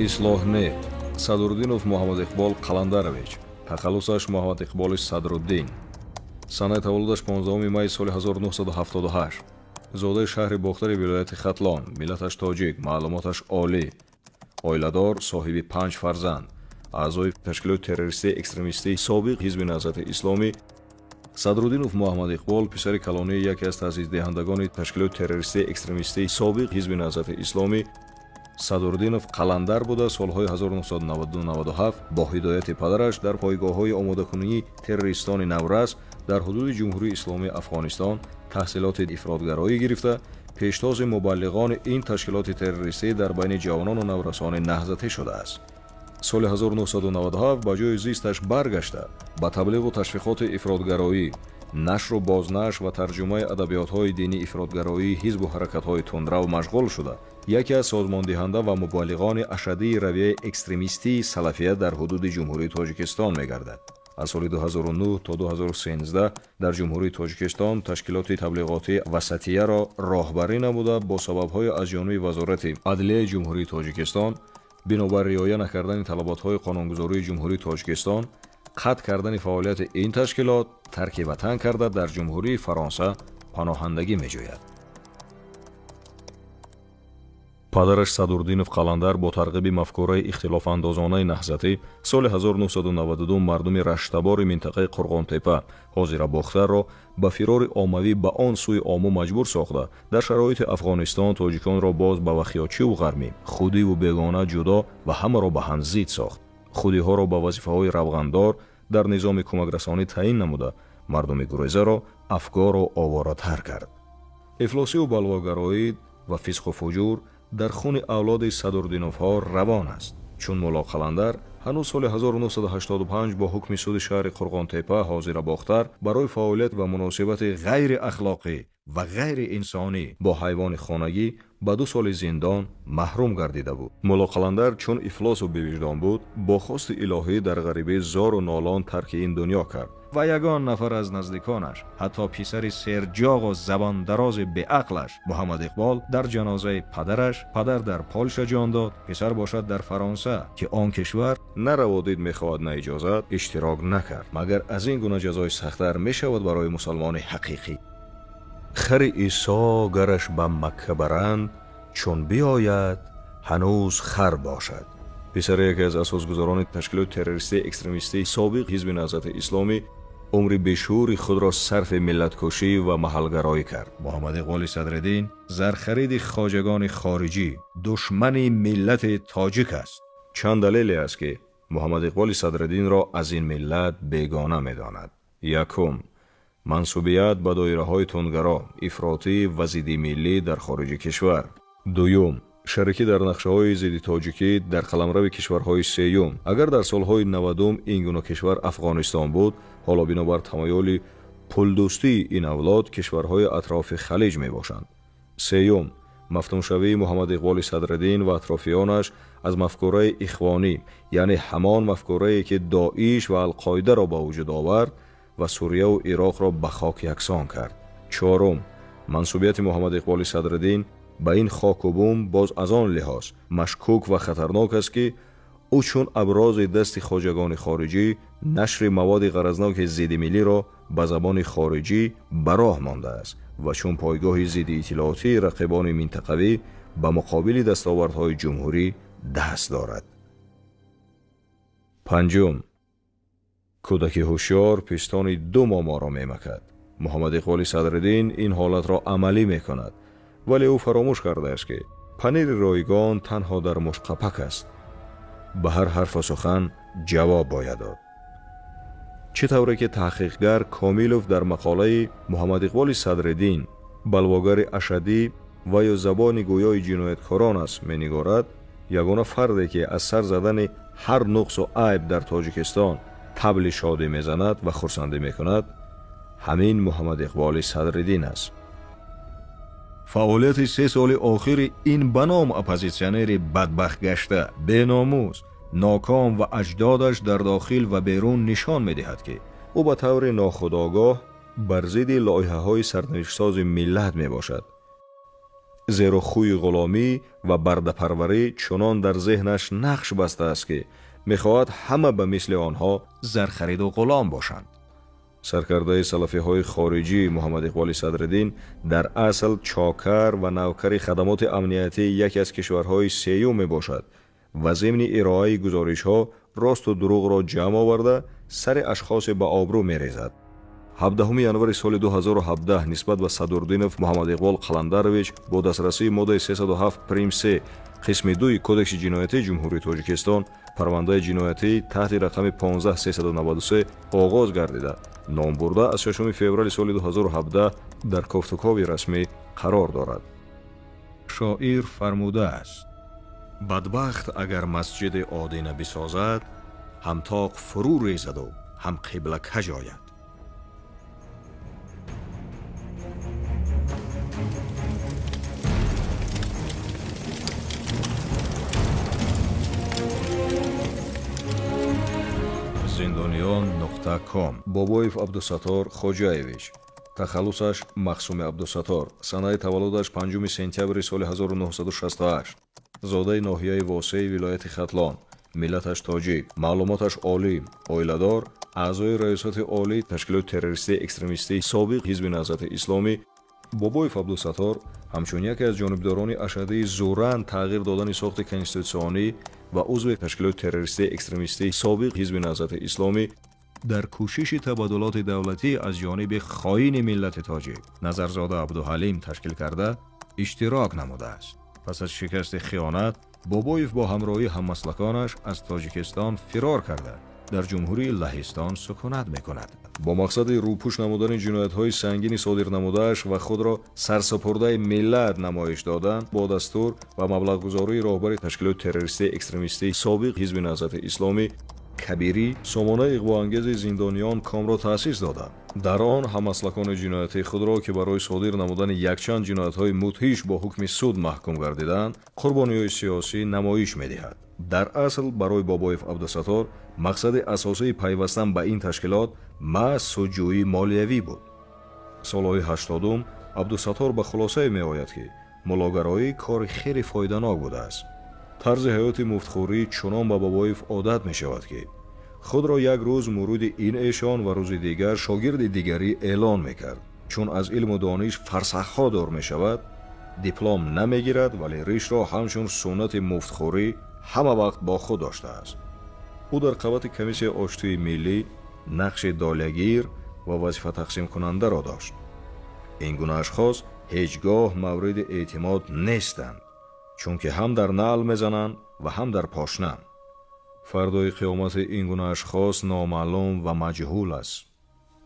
Ислоҳ не. Садруддинов Муҳаммад Иқбол Қаландарович, тахаллусаш Муҳаммад Иқболи Садруддин, санаи таваллудаш 15 майи соли 1978, зодаи шаҳри Бохтари вилояти Хатлон, миллаташ тоҷик, маълумоташ олӣ, оиладор, соҳиби панҷ фарзанд, аъзои ташкилоти террористии экстремистии собиқ Ҳизби Наҳзати Исломӣ. Садруддинов Муҳаммад Иқбол писари калонии яке аз таъсисдиҳандагони ташкилоти террористии экстремистии собиқ Ҳизби Наҳзати Исломӣ Садурдинов Қаландар буда, солҳои 1992-97 бо ҳидояти падараш дар пойгоҳҳои омодакунии террористони наврас дар ҳудуди Ҷумҳурии Исломии Афғонистон таҳсилоти ифротгароӣ гирифта, пештози мубаллиғони ин ташкилоти террористӣ дар байни ҷавонону наврасони наҳзатӣ шудааст. Соли 1997 ба ҷои зисташ баргашта, ба таблиғу ташвиқоти ифротгароӣ, нашру бознашр ва тарҷумаи адабиётҳои динии ифротгароии ҳизбу ҳаракатҳои тундрав машғул шуда, яке аз созмондиҳанда ва мубаллиғони ашаддии равияи экстремистии салафия дар ҳудуди Ҷумҳурии Тоҷикистон мегардад. Аз соли 2009 то 2013 дар Ҷумҳурии Тоҷикистон ташкилоти таблиғотии Васатияро роҳбарӣ намуда, бо сабабҳои аз ҷониби Вазорати Адлияи Ҷумҳурии Тоҷикистон бинобар риоя накардани талаботҳои қонунгузории Ҷумҳурии Тоҷикистон қатъ кардани фаъолияти ин ташкилот, тарки ватан карда, дар Ҷумҳурии Фаронса паноҳандагӣ меҷӯяд. Падараш Садурдинов Қаландар бо тарғиби мафкураи ихтилофандозонаи наҳзатӣ соли 1992 мардуми раштабори минтақаи Қурғонтепа, ҳозира Бохтарро, ба фирори оммавӣ ба он сӯи Ому маҷбур сохта, дар шароити Афғонистон тоҷиконро боз ба вахиёчиву ғармӣ, худиву бегона ҷудо ва ҳамаро ба ҳам зид сохт. Худиҳоро ба вазифаҳои равғандор дар низоми кӯмакрасонӣ таъин намуда, мардуми гурезаро афгору оворатар кард. Ифлосиву балвогароӣ ва фисқу фуҷур дар хуни авлоди Садурдиновҳо равон аст, чун Мулло Қаландар ҳанӯз соли 1985 бо ҳукми суди шаҳри Қурғонтепа, ҳозира Бохтар, барои фаъолият ва муносибати ғайриахлоқӣ ва ғайриинсонӣ бо ҳайвони хонагӣ ба 2 соли зиндон маҳрум гардида буд. Мулло Қаландар чун ифлосу бевиҷдон буд, бо хости илоҳӣ дар ғарибӣ зору нолон тарки ин дунё кард ва ягон нафар аз наздиконаш, ҳатто писари серҷоғу забондарози беақлаш Муҳаммад Иқбол, дар ҷанозаи падараш, падар дар Полша ҷон дод, писар бошад дар Фаронса, ки он кишвар на раводид мехоҳад, на иҷозат, иштирок накард. Магар аз ин гуна ҷазои сахттар мешавад барои мусалмони ҳақиқӣ? Хари Исо гараш ба Макка баранд, чун биёяд, ҳанӯз хар бошад. Писари яке аз асосгузорони ташкилоти террористии экстремистии собиқ Ҳизби Наҳзати Исломӣ умри бешуури худро сарфи миллаткушӣ ва маҳалгароӣ кард. Муҳаммад Иқболи Садриддин зархариди хоҷагони хориҷӣ, душмани миллати тоҷик аст. Чанд далеле аст, ки Муҳаммад Иқболи Садриддинро аз ин миллат бегона медонад. Якум: мансубият ба доираҳои тундгаро, ифротӣ ва зиддимиллӣ дар хориҷи кишвар. Дуюм: шарикӣ дар нақшаҳои зидди тоҷикӣ дар қаламрави кишварҳои сеюм. Агар дар солҳои 90-ум ин гуна кишвар Афғонистон буд, ҳоло бинобар тамоюли пулдӯстии ин авлод кишварҳои атрофи Халиҷ мебошанд. Сеюм: мафтуншавии Муҳаммад Иқболи Садриддин ва атрофиёнаш аз мафкураи ихвонӣ, яъне ҳамон мафкурае, ки Доиш ва Алқоидаро ба вуҷуд овард ва Сурияву Ироқро ба хок яксон кард. Чорум: мансубияти Муҳаммад Иқболи Садриддин ба ин хоку бум боз аз он лиҳоз машкук ва хатарнок аст, ки Ӯ чун абрози дасти хоҷагони хориҷӣ нашри маводи ғаразноки зидди миллиро ба забони хориҷӣ ба роҳ мондааст ва чун пойгоҳи зидди иттилоотии рақибони минтақавӣ ба муқобили дастовардҳои ҷумҳурӣ даст дорад. Панҷум, кӯдаки ҳушёр пистони ду моморо мемакад. Муҳаммад Иқболи Садриддин ин ҳолатро амалӣ мекунад, вале ӯ фаромӯш кардааст, ки панири ройгон танҳо дар мушқапак аст. Ба ҳар ҳарфу сухан ҷавоб бояд дод. Чӣ тавре ки таҳқиқгар Комилов дар мақолаи «Муҳаммад Иқболи Садриддин балвогари ашаддӣ ва ё забони гӯёи ҷинояткорон аст» менигорад, ягона фарде ки аз сар задани ҳар нуқсу айб дар Тоҷикистон табли шодӣ мезанад ва хурсандӣ мекунад, ҳамин Муҳаммад Иқболи Садриддин аст. Фаъолияти 3 соли охири ин ба ном оппозитсионери бадбахтгашта, беномус, ноком ва аҷдодаш дар дохил ва берун нишон медиҳад, ки ӯ ба таври нохудогоҳ бар зидди лоиҳаҳои сарнавиштсози миллат мебошад, зеро хӯи ғуломӣ ва бардапарварӣ чунон дар зеҳнаш нақш бастааст, ки мехоҳад ҳама ба мисли онҳо зархариду ғулом бошанд. Саркардаи салафиҳои хориҷӣ Муҳаммад Иқболи Садриддин дар асл чокар ва навкари хадамоти амниятии яке аз кишварҳои сеюм мебошад ва зимни ироаи гузоришҳо росту дурӯғро ҷамъ оварда, сари ашхосе ба обрӯ мерезад. 17 январи соли 2017 нисбат ба Садурдинов Муҳаммад Иқбол Қаландарович бо дастрасии моддаи 307 прим 3 қисми 2 Кодекси ҷиноятии Ҷумҳурии Тоҷикистон парвандаи ҷиноятӣ таҳти рақами 15393 оғоз гардида, номбурда аз 6 феврали соли 2017 дар кофтукови расмӣ қарор дорад. Шоир фармудааст: бадбахт агар масҷиди одина бисозад, ҳам тоқ фурӯ резаду ҳам қибла каҷ ояд. Зиндониён нуқта ком. Бобоев Абдусатор Хоҷаевич, тахаллусаш Махсуми Абдусатор, санаи таваллудаш 5 сентябри соли 1968, зодаи ноҳияи Восеи вилояти Хатлон, миллаташ тоҷик, маълумоташ олӣ, оиладор, аъзои Раёсати олии ташкилоти террористии экстремистии собиқ Ҳизби Наҳзати Исломӣ. Бобоев Абдусатор ҳамчун яке аз ҷонибдорони ашаддии зӯран тағйир додани сохти конститутсионӣ ва узви ташкилоти террористии экстремистии собиқ Ҳизби Наҳзати Исломӣ дар кӯшиши табаддулоти давлатӣ аз ҷониби хоини миллати тоҷик Назарзода Абдуҳалим ташкил карда иштирок намудааст. Пас аз шикасти хиёнат Бобоев бо ҳамроҳии ҳаммаслаконаш аз Тоҷикистон фирор карда, дар Ҷумҳурии Лаҳистон сукунат мекунад. Бо мақсади рӯпӯш намудани ҷиноятҳои сангини содир намудааш ва худро сарсупурдаи миллат намоиш додан, бо дастур ва маблағгузории роҳбари ташкилоти террористии экстремистии собиқ Ҳизби Наҳзати Исломӣ Кабирӣ сомонаи иғвоангези Зиндониён комро таъсис доданд. Дар он ҳамаслакони ҷиноятии худро, ки барои содир намудани якчанд ҷиноятҳои мудҳиш бо ҳукми суд маҳкум гардиданд, қурбониҳои сиёсӣ намоиш медиҳад. Дар асл барои Бобоев Абдусатор мақсади асосии пайвастан ба ин ташкилот маҳз судҷӯии молиявӣ буд. Солҳои 80-ум Абдусатор ба хулосае меояд, ки мулогароӣ кори хеле фоиданок будааст. Тарзи ҳаёти муфтхӯрӣ чунон ба Бобоев одат мешавад, ки худро як рӯз муриди ин эшон ва рӯзи дигар шогирди дигарӣ эълон мекард. Чун аз илму дониш фарсахҳо дур мешавад, диплом намегирад, вале ришро ҳамчун суннати муфтхӯрӣ ҳама вақт бо худ доштааст. Ӯ дар қабати комиссияи оштии миллӣ нақши долягир ва вазифатақсимкунандаро дошт. Ин гуна ашхос ҳеҷ гоҳ мавриди эътимод нестанд, чунки ҳам дар наъл мезананд ва ҳам дар пошна. Фардои қиёмати ин гуна ашхос номаълум ва маҷҳул аст.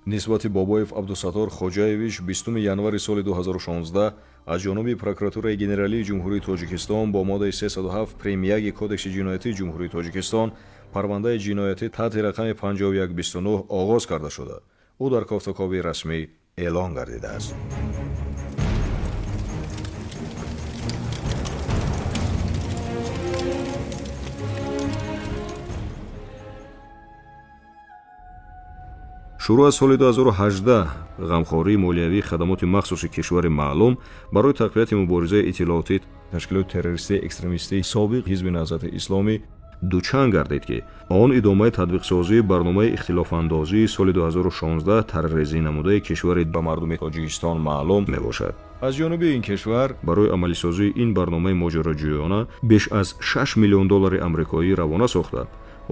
Нисбати Бобоев Абдусатор Хоҷаевич 20 январи соли 2016 аз ҷониби Прокуратураи Генералии Ҷумҳурии Тоҷикистон бо моддаи 307 прим 1 Кодекси ҷиноятии Ҷумҳурии Тоҷикистон парвандаи ҷиноятӣ таҳти рақами 5129 оғоз карда шуда, ӯ дар кофтукови расмӣ эълон гардидааст. Шурӯъ аз соли 2018 ғамхории молиявии хадамоти махсуси кишвари маълум барои тақвияти муборизаи иттилоотӣ ташкилоти террористии экстремистии собиқ Ҳизби Наҳзати Исломӣ Дучанд гардид, ки он идомаи татбиқсозии барномаи ихтилофандозии соли 2016 тарҳрезӣ намудаи кишвари ба мардуми Тоҷикистон маълум мебошад. Аз ҷониби ин кишвар барои амалисозии ин барномаи моҷароҷӯёна беш аз 6 миллион доллари амрикоӣ равона сохта,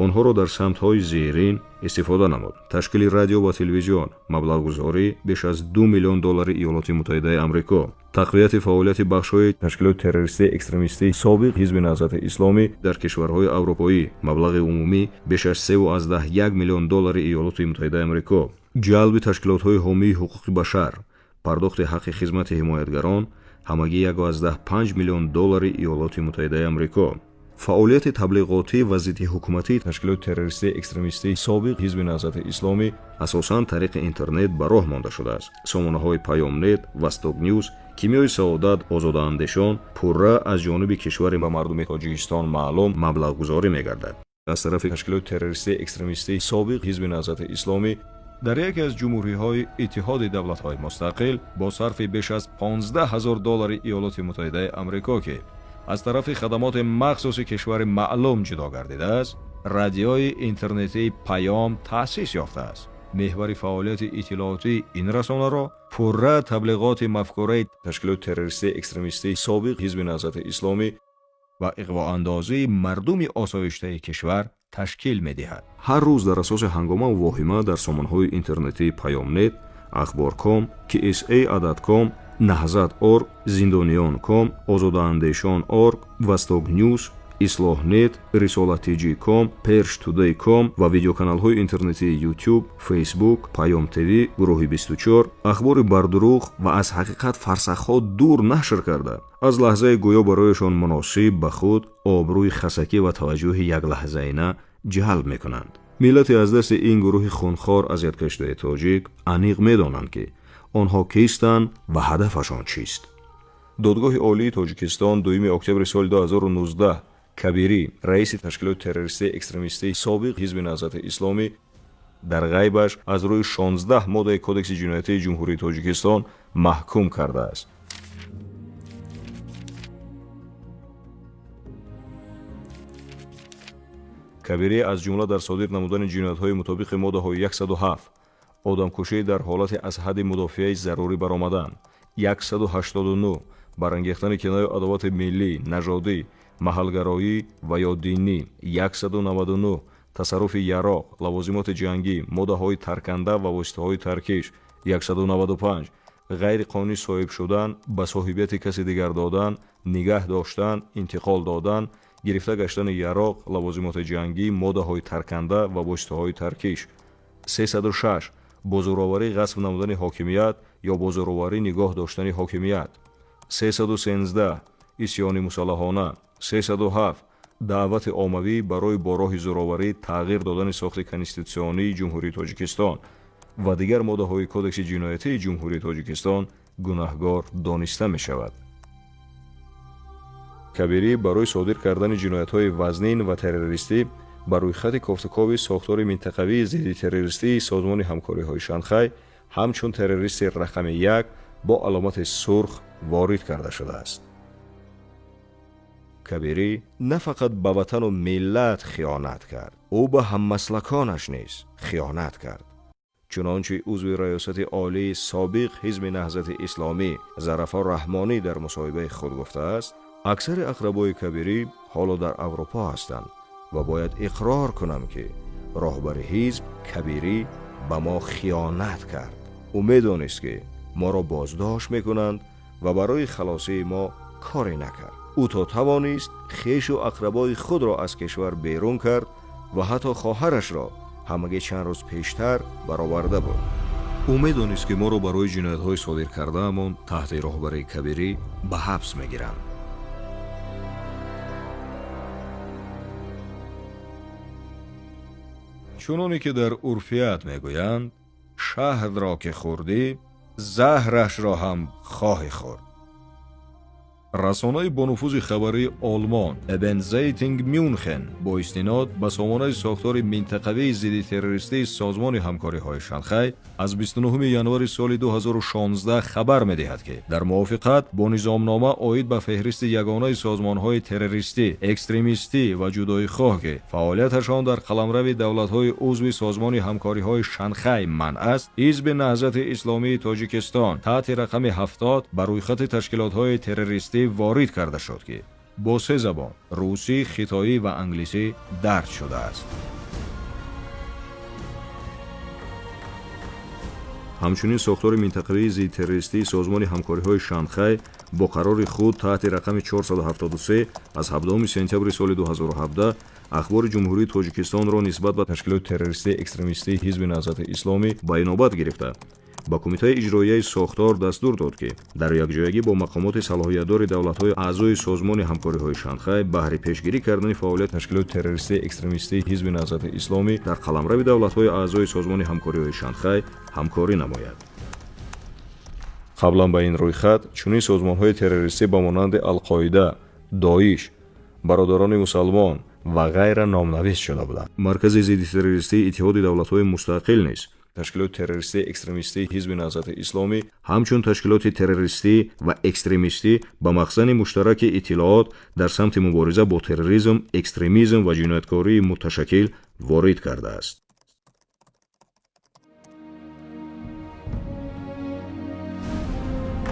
онҳоро дар самтҳои зерин истифода намуд: ташкили радио ва телевизион, маблағгузорӣ беш аз 2 миллион доллари Иёлоти Муттаҳидаи Амрико, тақвияти фаъолияти бахшҳои ташкилоти террористии экстремистии собиқ Ҳизби Наҳзати Исломӣ дар кишварҳои аврупоӣ, маблағи умумӣ беш аз 3,1 миллион доллари Иёлоти Муттаҳидаи Амрико, ҷалби ташкилотҳои ҳомии ҳуқуқи башар, пардохти ҳаққи хизмати ҳимоятгарон ҳамагӣ 1,5 миллион доллари Иёлоти Муттаҳидаи Амрико, фаъолияти таблиғотӣ ва зиддиҳукуматии ташкилоти террористии экстремистии собиқ Ҳизби Наҳзати Исломӣ асосан тариқи интернет ба роҳ монда шудааст. Сомонаҳои Паёмнет, Восток Ньюс, Кимиёи саодат, Озодаандешон пурра аз ҷониби кишвари ба мардуми Тоҷикистон маълум маблағгузорӣ мегардад. Аз тарафи ташкилоти террористии экстремистии собиқ Ҳизби Наҳзати Исломӣ дар яке аз ҷумҳуриҳои Иттиҳоди Давлатҳои Мустақил бо сарфи беш аз 15 ҳазор доллари Иёлоти Муттаҳидаи Амрико, ки аз тарафи хадамоти махсуси кишвари маълум ҷудо гардидааст, радиои интернетии Паём таъсис ёфтааст. Меҳвари фаъолияти иттилоотии ин расонаро пурра таблиғоти мафкураи ташкилоти террористии экстремистии собиқ Ҳизби Наҳзати Исломӣ ва иғвоандозии мардуми осоиштаи кишвар ташкил медиҳад. Ҳар рӯз дар асоси ҳангома воҳима дар сомонаҳои интернетии Паёмнет, Ахборком, KSA Адатком, Наҳзат орг, Зиндониён ком, Озодаандешон орг, Восток Ньюс, Ислоҳнет, Рисола тж ком, Перш Тудей ком ва видеоканалҳои интернетии Ютуб, Фейсбук, Паём ТВ, Гурӯҳи 24 ахбори бардурӯғ ва аз ҳақиқат фарсахҳо дур нашр карда, аз лаҳзаи гӯё барояшон муносиб ба худ обрӯи хасакӣ ва таваҷҷӯҳи яклаҳзаина ҷалб мекунанд. Миллати аз дасти ин гурӯҳи хунхор азияткашидаи тоҷик аниқ медонанд, ки онҳо кистанд ва ҳадафашон чист. Додгоҳи Олии Тоҷикистон 2 октябри соли 2019 Кабирӣ, раиси ташкилоти террористии экстремистии собиқ Ҳизби Наҳзати Исломӣ, дар ғайбаш аз рӯи 16 моддаи Кодекси ҷиноятии Ҷумҳурии Тоҷикистон маҳкум кардааст. Кабирӣ аз ҷумла дар содир намудани ҷиноятҳои мутобиқи моддаҳои 107, одамкушӣ дар ҳолати аз ҳадди мудофиаи зарурӣ баромадан, 189, барангехтани кинаю адовати миллӣ, нажодӣ, маҳалгароӣ ва ё динӣ, 199, тасарруфи яроқ, лавозимоти ҷангӣ, моддаҳои тарканда ва воситаҳои таркиш, 195, ғайриқонунӣ соҳиб шудан, ба соҳибияти каси дигар додан, нигаҳ доштан, интиқол додан, гирифта гаштани яроқ, лавозимоти ҷангӣ, моддаҳои тарканда ва воситаҳои таркиш, 306, бо зӯроварӣ ғасб намудани ҳокимият ё бо зӯроварӣ нигоҳ доштани ҳокимият, 313, исьёни мусаллаҳона, 307, даъвати оммавӣ барои бо роҳи зӯроварӣ тағйир додани сохти конститутсионии Ҷумҳурии Тоҷикистон ва дигар моддаҳои Кодекси ҷиноятии Ҷумҳурии Тоҷикистон гунаҳгор дониста мешавад. Кабирӣ барои содир кардани ҷиноятҳои вазнин ва террористӣ ба рӯйхати кофтукови сохтори минтақавии зидди террористии Созмони ҳамкориҳои Шанхай ҳамчун террористи рақами як бо аломати сурх ворид карда шудааст. Кабирӣ на фақат ба ватану миллат хиёнат кард, ӯ ба ҳаммаслаконаш низ хиёнат кард. Чунончи узви раёсати олии собиқ Ҳизби Наҳзати Исломӣ Зарафо Раҳмонӣ дар мусоҳибаи худ гуфтааст, аксари ақрабои Кабирӣ ҳоло дар Аврупо ҳастанд ва бояд иқрор кунам, ки роҳбари ҳизб Кабирӣ ба мо хиёнат кард. Ӯ медонист, ки моро боздошт мекунанд ва барои халосии мо коре накард. Ӯ то тавонист хешу ақрабои худро аз кишвар берун кард ва ҳатто хоҳарашро ҳамагӣ чанд рӯз пештар бароварда буд. Ӯ медонист, ки моро барои ҷиноятҳои содир кардаамон таҳти роҳбарии Кабирӣ ба ҳабс мегиранд. Чуноне ки дар урфият мегӯянд, шаҳдро ки хӯрдӣ, заҳрашро ҳам хоҳӣ хӯрд. Расонаи бонуфузи хабарии Олмон Abendzeitung Мюнхен бо истинод ба сомонаи сохтори минтақавии зидди террористии Созмони ҳамкориҳои Шанхай аз 29 январи соли 2016 хабар медиҳад, ки дар мувофиқат бо низомнома оид ба феҳристи ягонаи созмонҳои террористӣ, экстремистӣ ва ҷудоихоҳ, ки фаъолияташон дар қаламрави давлатҳои узви Созмони ҳамкориҳои Шанхай манъ аст, Ҳизби Наҳзати Исломии Тоҷикистон таҳти рақами 70 ба рӯйхати ташкилотҳои террористӣ ворид карда шуд, ки бо се забон русӣ, хитоӣ ва англисӣ дарҷ шудааст. Ҳамчунин сохтори минтақавии зидди террористии Созмони ҳамкориҳои Шанхай бо қарори худ таҳти рақами 473 аз 17 сентябри соли 2017 Ахбори Ҷумҳурии Тоҷикистонро нисбат ба ташкилоти террористии экстремистии Ҳизби Наҳзати Исломӣ ба инобат гирифта, ба Кумитаи иҷроияи сохтор дастур дод, ки дар якҷоягӣ бо мақомоти салоҳиятдори давлатҳои аъзои Созмони ҳамкориҳои Шанхай баҳри пешгирӣ кардани фаъолияти ташкилоти террористии экстремистии Ҳизби Наҳзати Исломӣ дар қаламрави давлатҳои аъзои Созмони ҳамкориҳои Шанхай ҳамкорӣ намояд. Қаблан ба ин рӯйхат чунин созмонҳои террористӣ ба монанди Алқоида, Доиш, Бародарони мусалмон ва ғайра номнавис шуда буданд. Маркази зидди террористии Иттиҳоди давлатҳои мустақил низ ташкилоти террористии экстремистии Ҳизби Наҳзати Исломӣ ҳамчун ташкилоти террористӣ ва экстремистӣ ба махзани муштараки иттилоот дар самти мубориза бо терроризм, экстремизм ва ҷинояткории муташаккил ворид кардааст.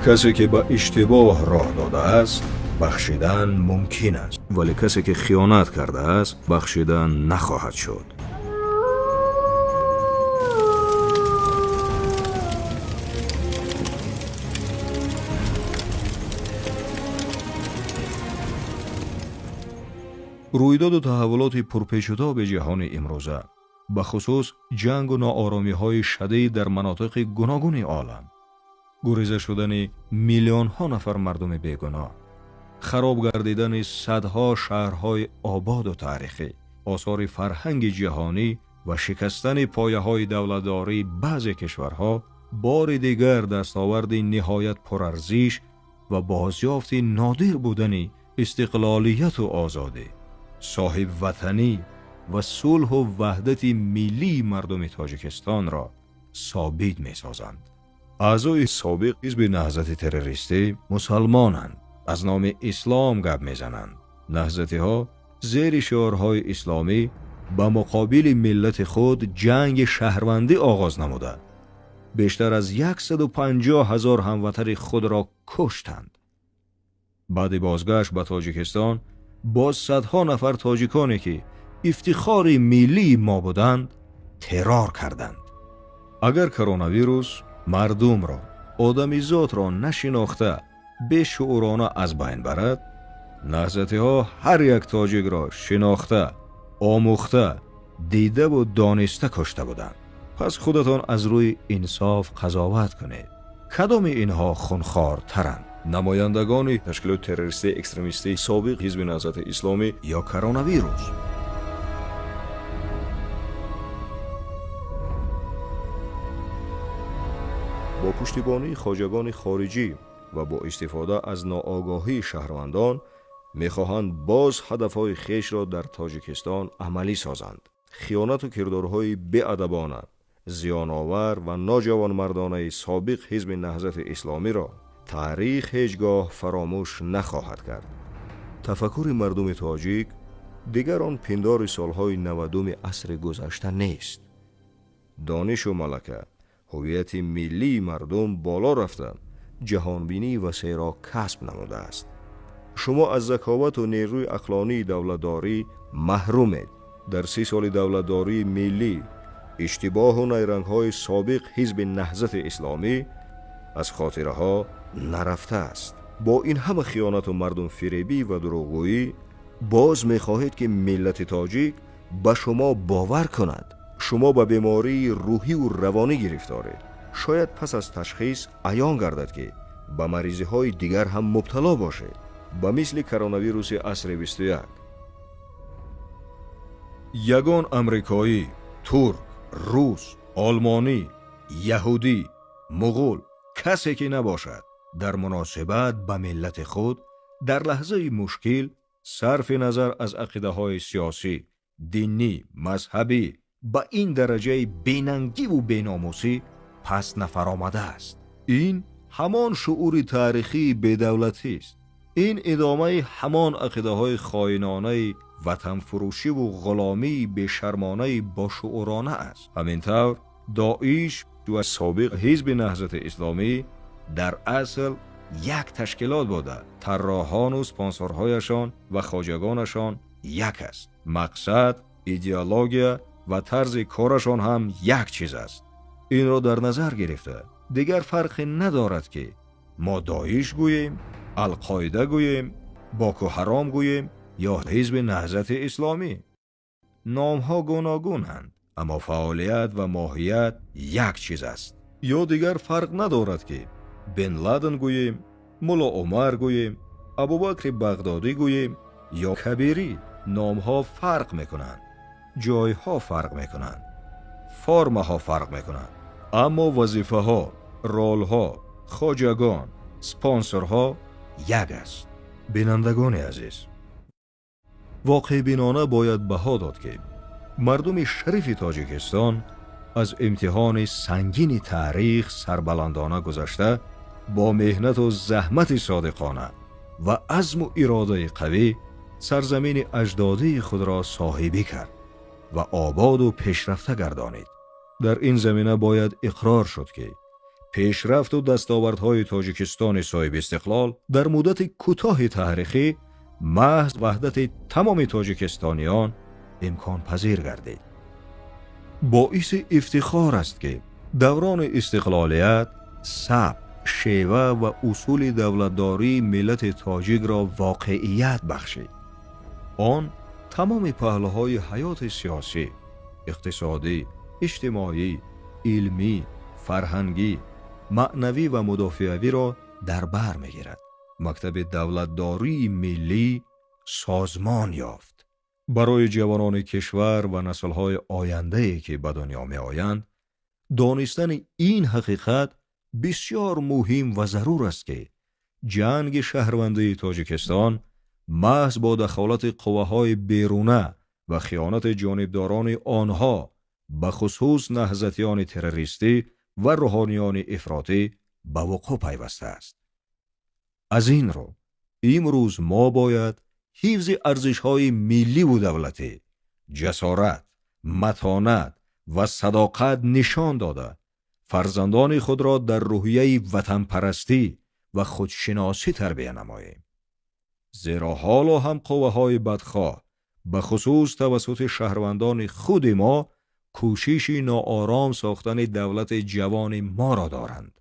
Касе ки ба иштибоҳ роҳ додааст, бахшидан мумкин аст, вале касе ки хиёнат кардааст, бахшидан нахоҳад шуд. Рӯйдоду таҳаввулоти пурпечутоби ҷаҳони имрӯза, бахусус ҷангу нооромиҳои шадид дар манотиқи гуногуни олам, гуреза шудани миллионҳо нафар мардуми бегуноҳ, хароб гардидани садҳо шаҳрҳои ободу таърихӣ, осори фарҳанги ҷаҳонӣ ва шикастани пояҳои давлатдории баъзе кишварҳо бори дигар дастоварди ниҳоят пурарзиш ва бозёфти нодир будани истиқлолияту озодӣ, соҳибватанӣ ва сулҳу ваҳдати миллии мардуми Тоҷикистонро собит месозанд. Аъзои собиқ ҳизби Наҳзати террористӣ мусалмонанд, аз номи ислом гап мезананд. Наҳзатиҳо зери шиорҳои исломӣ ба муқобили миллати худ ҷанги шаҳрвандӣ оғоз намуда, бештар аз 150 ҳазор ҳамватари худро куштанд. Баъди бозгашт ба Тоҷикистон боз садҳо нафар тоҷиконе, ки ифтихори миллии мо буданд, террор карданд. Агар коронавирус мардумро, одамизодро нашинохта, бешуурона аз байн барад, наҳзатиҳо ҳар як тоҷикро шинохта, омӯхта, дидаву дониста кушта буданд. Пас худатон аз рӯи инсоф қазоват кунед, кадоми инҳо хунхортаранд: намояндагони ташкилоти террористии экстремистии собиқ Ҳизби Наҳзати Исломӣ ё коронавирус? Бо пуштибонии хоҷагони хориҷӣ ва бо истифода аз ноогоҳии шаҳрвандон мехоҳанд боз ҳадафҳои хешро дар Тоҷикистон амалӣ созанд. Хиёнату кирдорҳои беадабона, зиёновар ва ноҷавонмардонаи собиқ Ҳизби Наҳзати Исломиро таърих ҳеҷ гоҳ фаромӯш нахоҳад кард. Тафаккури мардуми тоҷик дигар он пиндори солҳои 90-уми асри гузашта нест. Донишу малака, ҳуввияти миллии мардум боло рафта, ҷаҳонбинии васеъро касб намудааст. Шумо аз заковату нерӯи ақлонии давлатдорӣ маҳрумед. Дар 30 соли давлатдории миллӣ иштибоҳу найрангҳои собиқ Ҳизби Наҳзати Исломӣ аз хотираҳо нарафтааст. Бо ин ҳама хиёнату мардумфиребӣ ва дурӯғгӯӣ боз мехоҳед, ки миллати тоҷик ба шумо бовар кунад. Шумо ба бемории рӯҳиву равонӣ гирифторед. Шояд пас аз ташхис аён гардад, ки ба маризиҳои дигар ҳам мубтало бошед, ба мисли коронавируси асри 21. Ягон амрикоӣ, турк, рус, олмонӣ, яҳудӣ, муғул, касе ки набошад, дар муносибат ба миллати худ Дар лаҳзаи мушкил, сарфи назар аз ақидаҳои сиёсӣ, динӣ, мазҳабӣ, ба ин дараҷаи бенангиву беномусӣ паст нафаромадааст. Ин ҳамон шуъури таърихии бедавлатист. Ин идомаи ҳамон ақидаҳои хоинонаи ватанфурӯшиву ғуломии бешармонаи бошуурона аст. Ҳамин тавр, Доиш ва собиқ Ҳизби Наҳзати Исломӣ дар асл як ташкилот буда, тарроҳону спонсорҳояшон ва хоҷагонашон як аст. Мақсад, идеология ва тарзи корашон ҳам як чиз аст. Инро дар назар гирифта, дигар фарқе надорад, ки мо Доиш гӯем, Алқоида гӯем, Боку Ҳаром гӯем ё Ҳизби Наҳзати Исломӣ. Номҳо гуногунанд, аммо фаъолият ва моҳият як чиз аст. Ё дигар фарқ надорад, ки Бен Ладен гӯем, Мулло Умар гӯем, Абубакри Бағдодӣ гӯем ё Кабирӣ. Номҳо фарқ мекунанд, ҷойҳо фарқ мекунанд, формаҳо фарқ мекунанд, аммо вазифаҳо, ролҳо, хоҷагон, спонсорҳо як аст. Бинандагони азиз, воқеъбинона бояд баҳо дод, ки мардуми шарифи Тоҷикистон аз имтиҳони сангини таърих сарбаландона гузашта, бо меҳнату заҳмати содиқона ва азму иродаи қавӣ сарзамини аҷдодии худро соҳибӣ кард ва ободу пешрафта гардонид. Дар ин замина бояд иқрор шуд, ки пешрафту дастовардҳои Тоҷикистони соҳибистиқлол дар муддати кӯтоҳи таърихӣ маҳз ваҳдати тамоми тоҷикистониён имконпазир гардид. Боиси ифтихор аст, ки даврони истиқлолият сабк, шева ва усули давлатдории миллати тоҷикро воқеият бахшид. Он тамоми паҳлӯҳои ҳаёти сиёсӣ, иқтисодӣ, иҷтимоӣ, илмӣ, фарҳангӣ, маънавӣ ва мудофиавиро дар бар мегирад. Мактаби давлатдории миллӣ созмон ёфт. Барои ҷавонони кишвар ва наслҳои ояндае, ки ба дунё меоянд, донистани ин ҳақиқат бисёр муҳим ва зарур аст, ки ҷанги шаҳрвандии Тоҷикистон маҳз бо дахолати қувваҳои беруна ва хиёнати ҷонибдорони онҳо, бахусус наҳзатиёни террористӣ ва рӯҳониёни ифротӣ, ба вуқӯъ пайвастааст. Аз ин рӯ, имрӯз мо бояд ҳифзи арзишҳои милливу давлатӣ, ҷасорат, матонат ва садоқат нишон дода, фарзандони худро дар рӯҳияи ватанпарастӣ ва худшиносӣ тарбия намоем, зеро ҳоло ҳам қувваҳои бадхоҳ, бахусус тавассути шаҳрвандони худи мо, кӯшиши ноором сохтани давлати ҷавони моро доранд.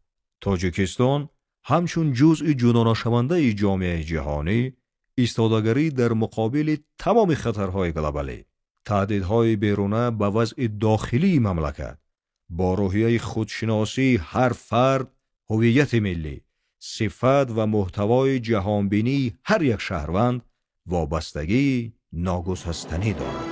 Тоҷикистон ҳамчун ҷузъи ҷудонашавандаи ҷомеаи ҷаҳонӣ, истодагарӣ дар муқобили тамоми хатарҳои глобалӣ, таҳдидҳои беруна ба вазъи дохилии мамлакат, бо рӯҳияи худшиносии ҳар фард, ҳуввияти миллӣ, сифат ва муҳтавои ҷаҳонбинии ҳар як шаҳрванд вобастагии ногусастанӣ дорад.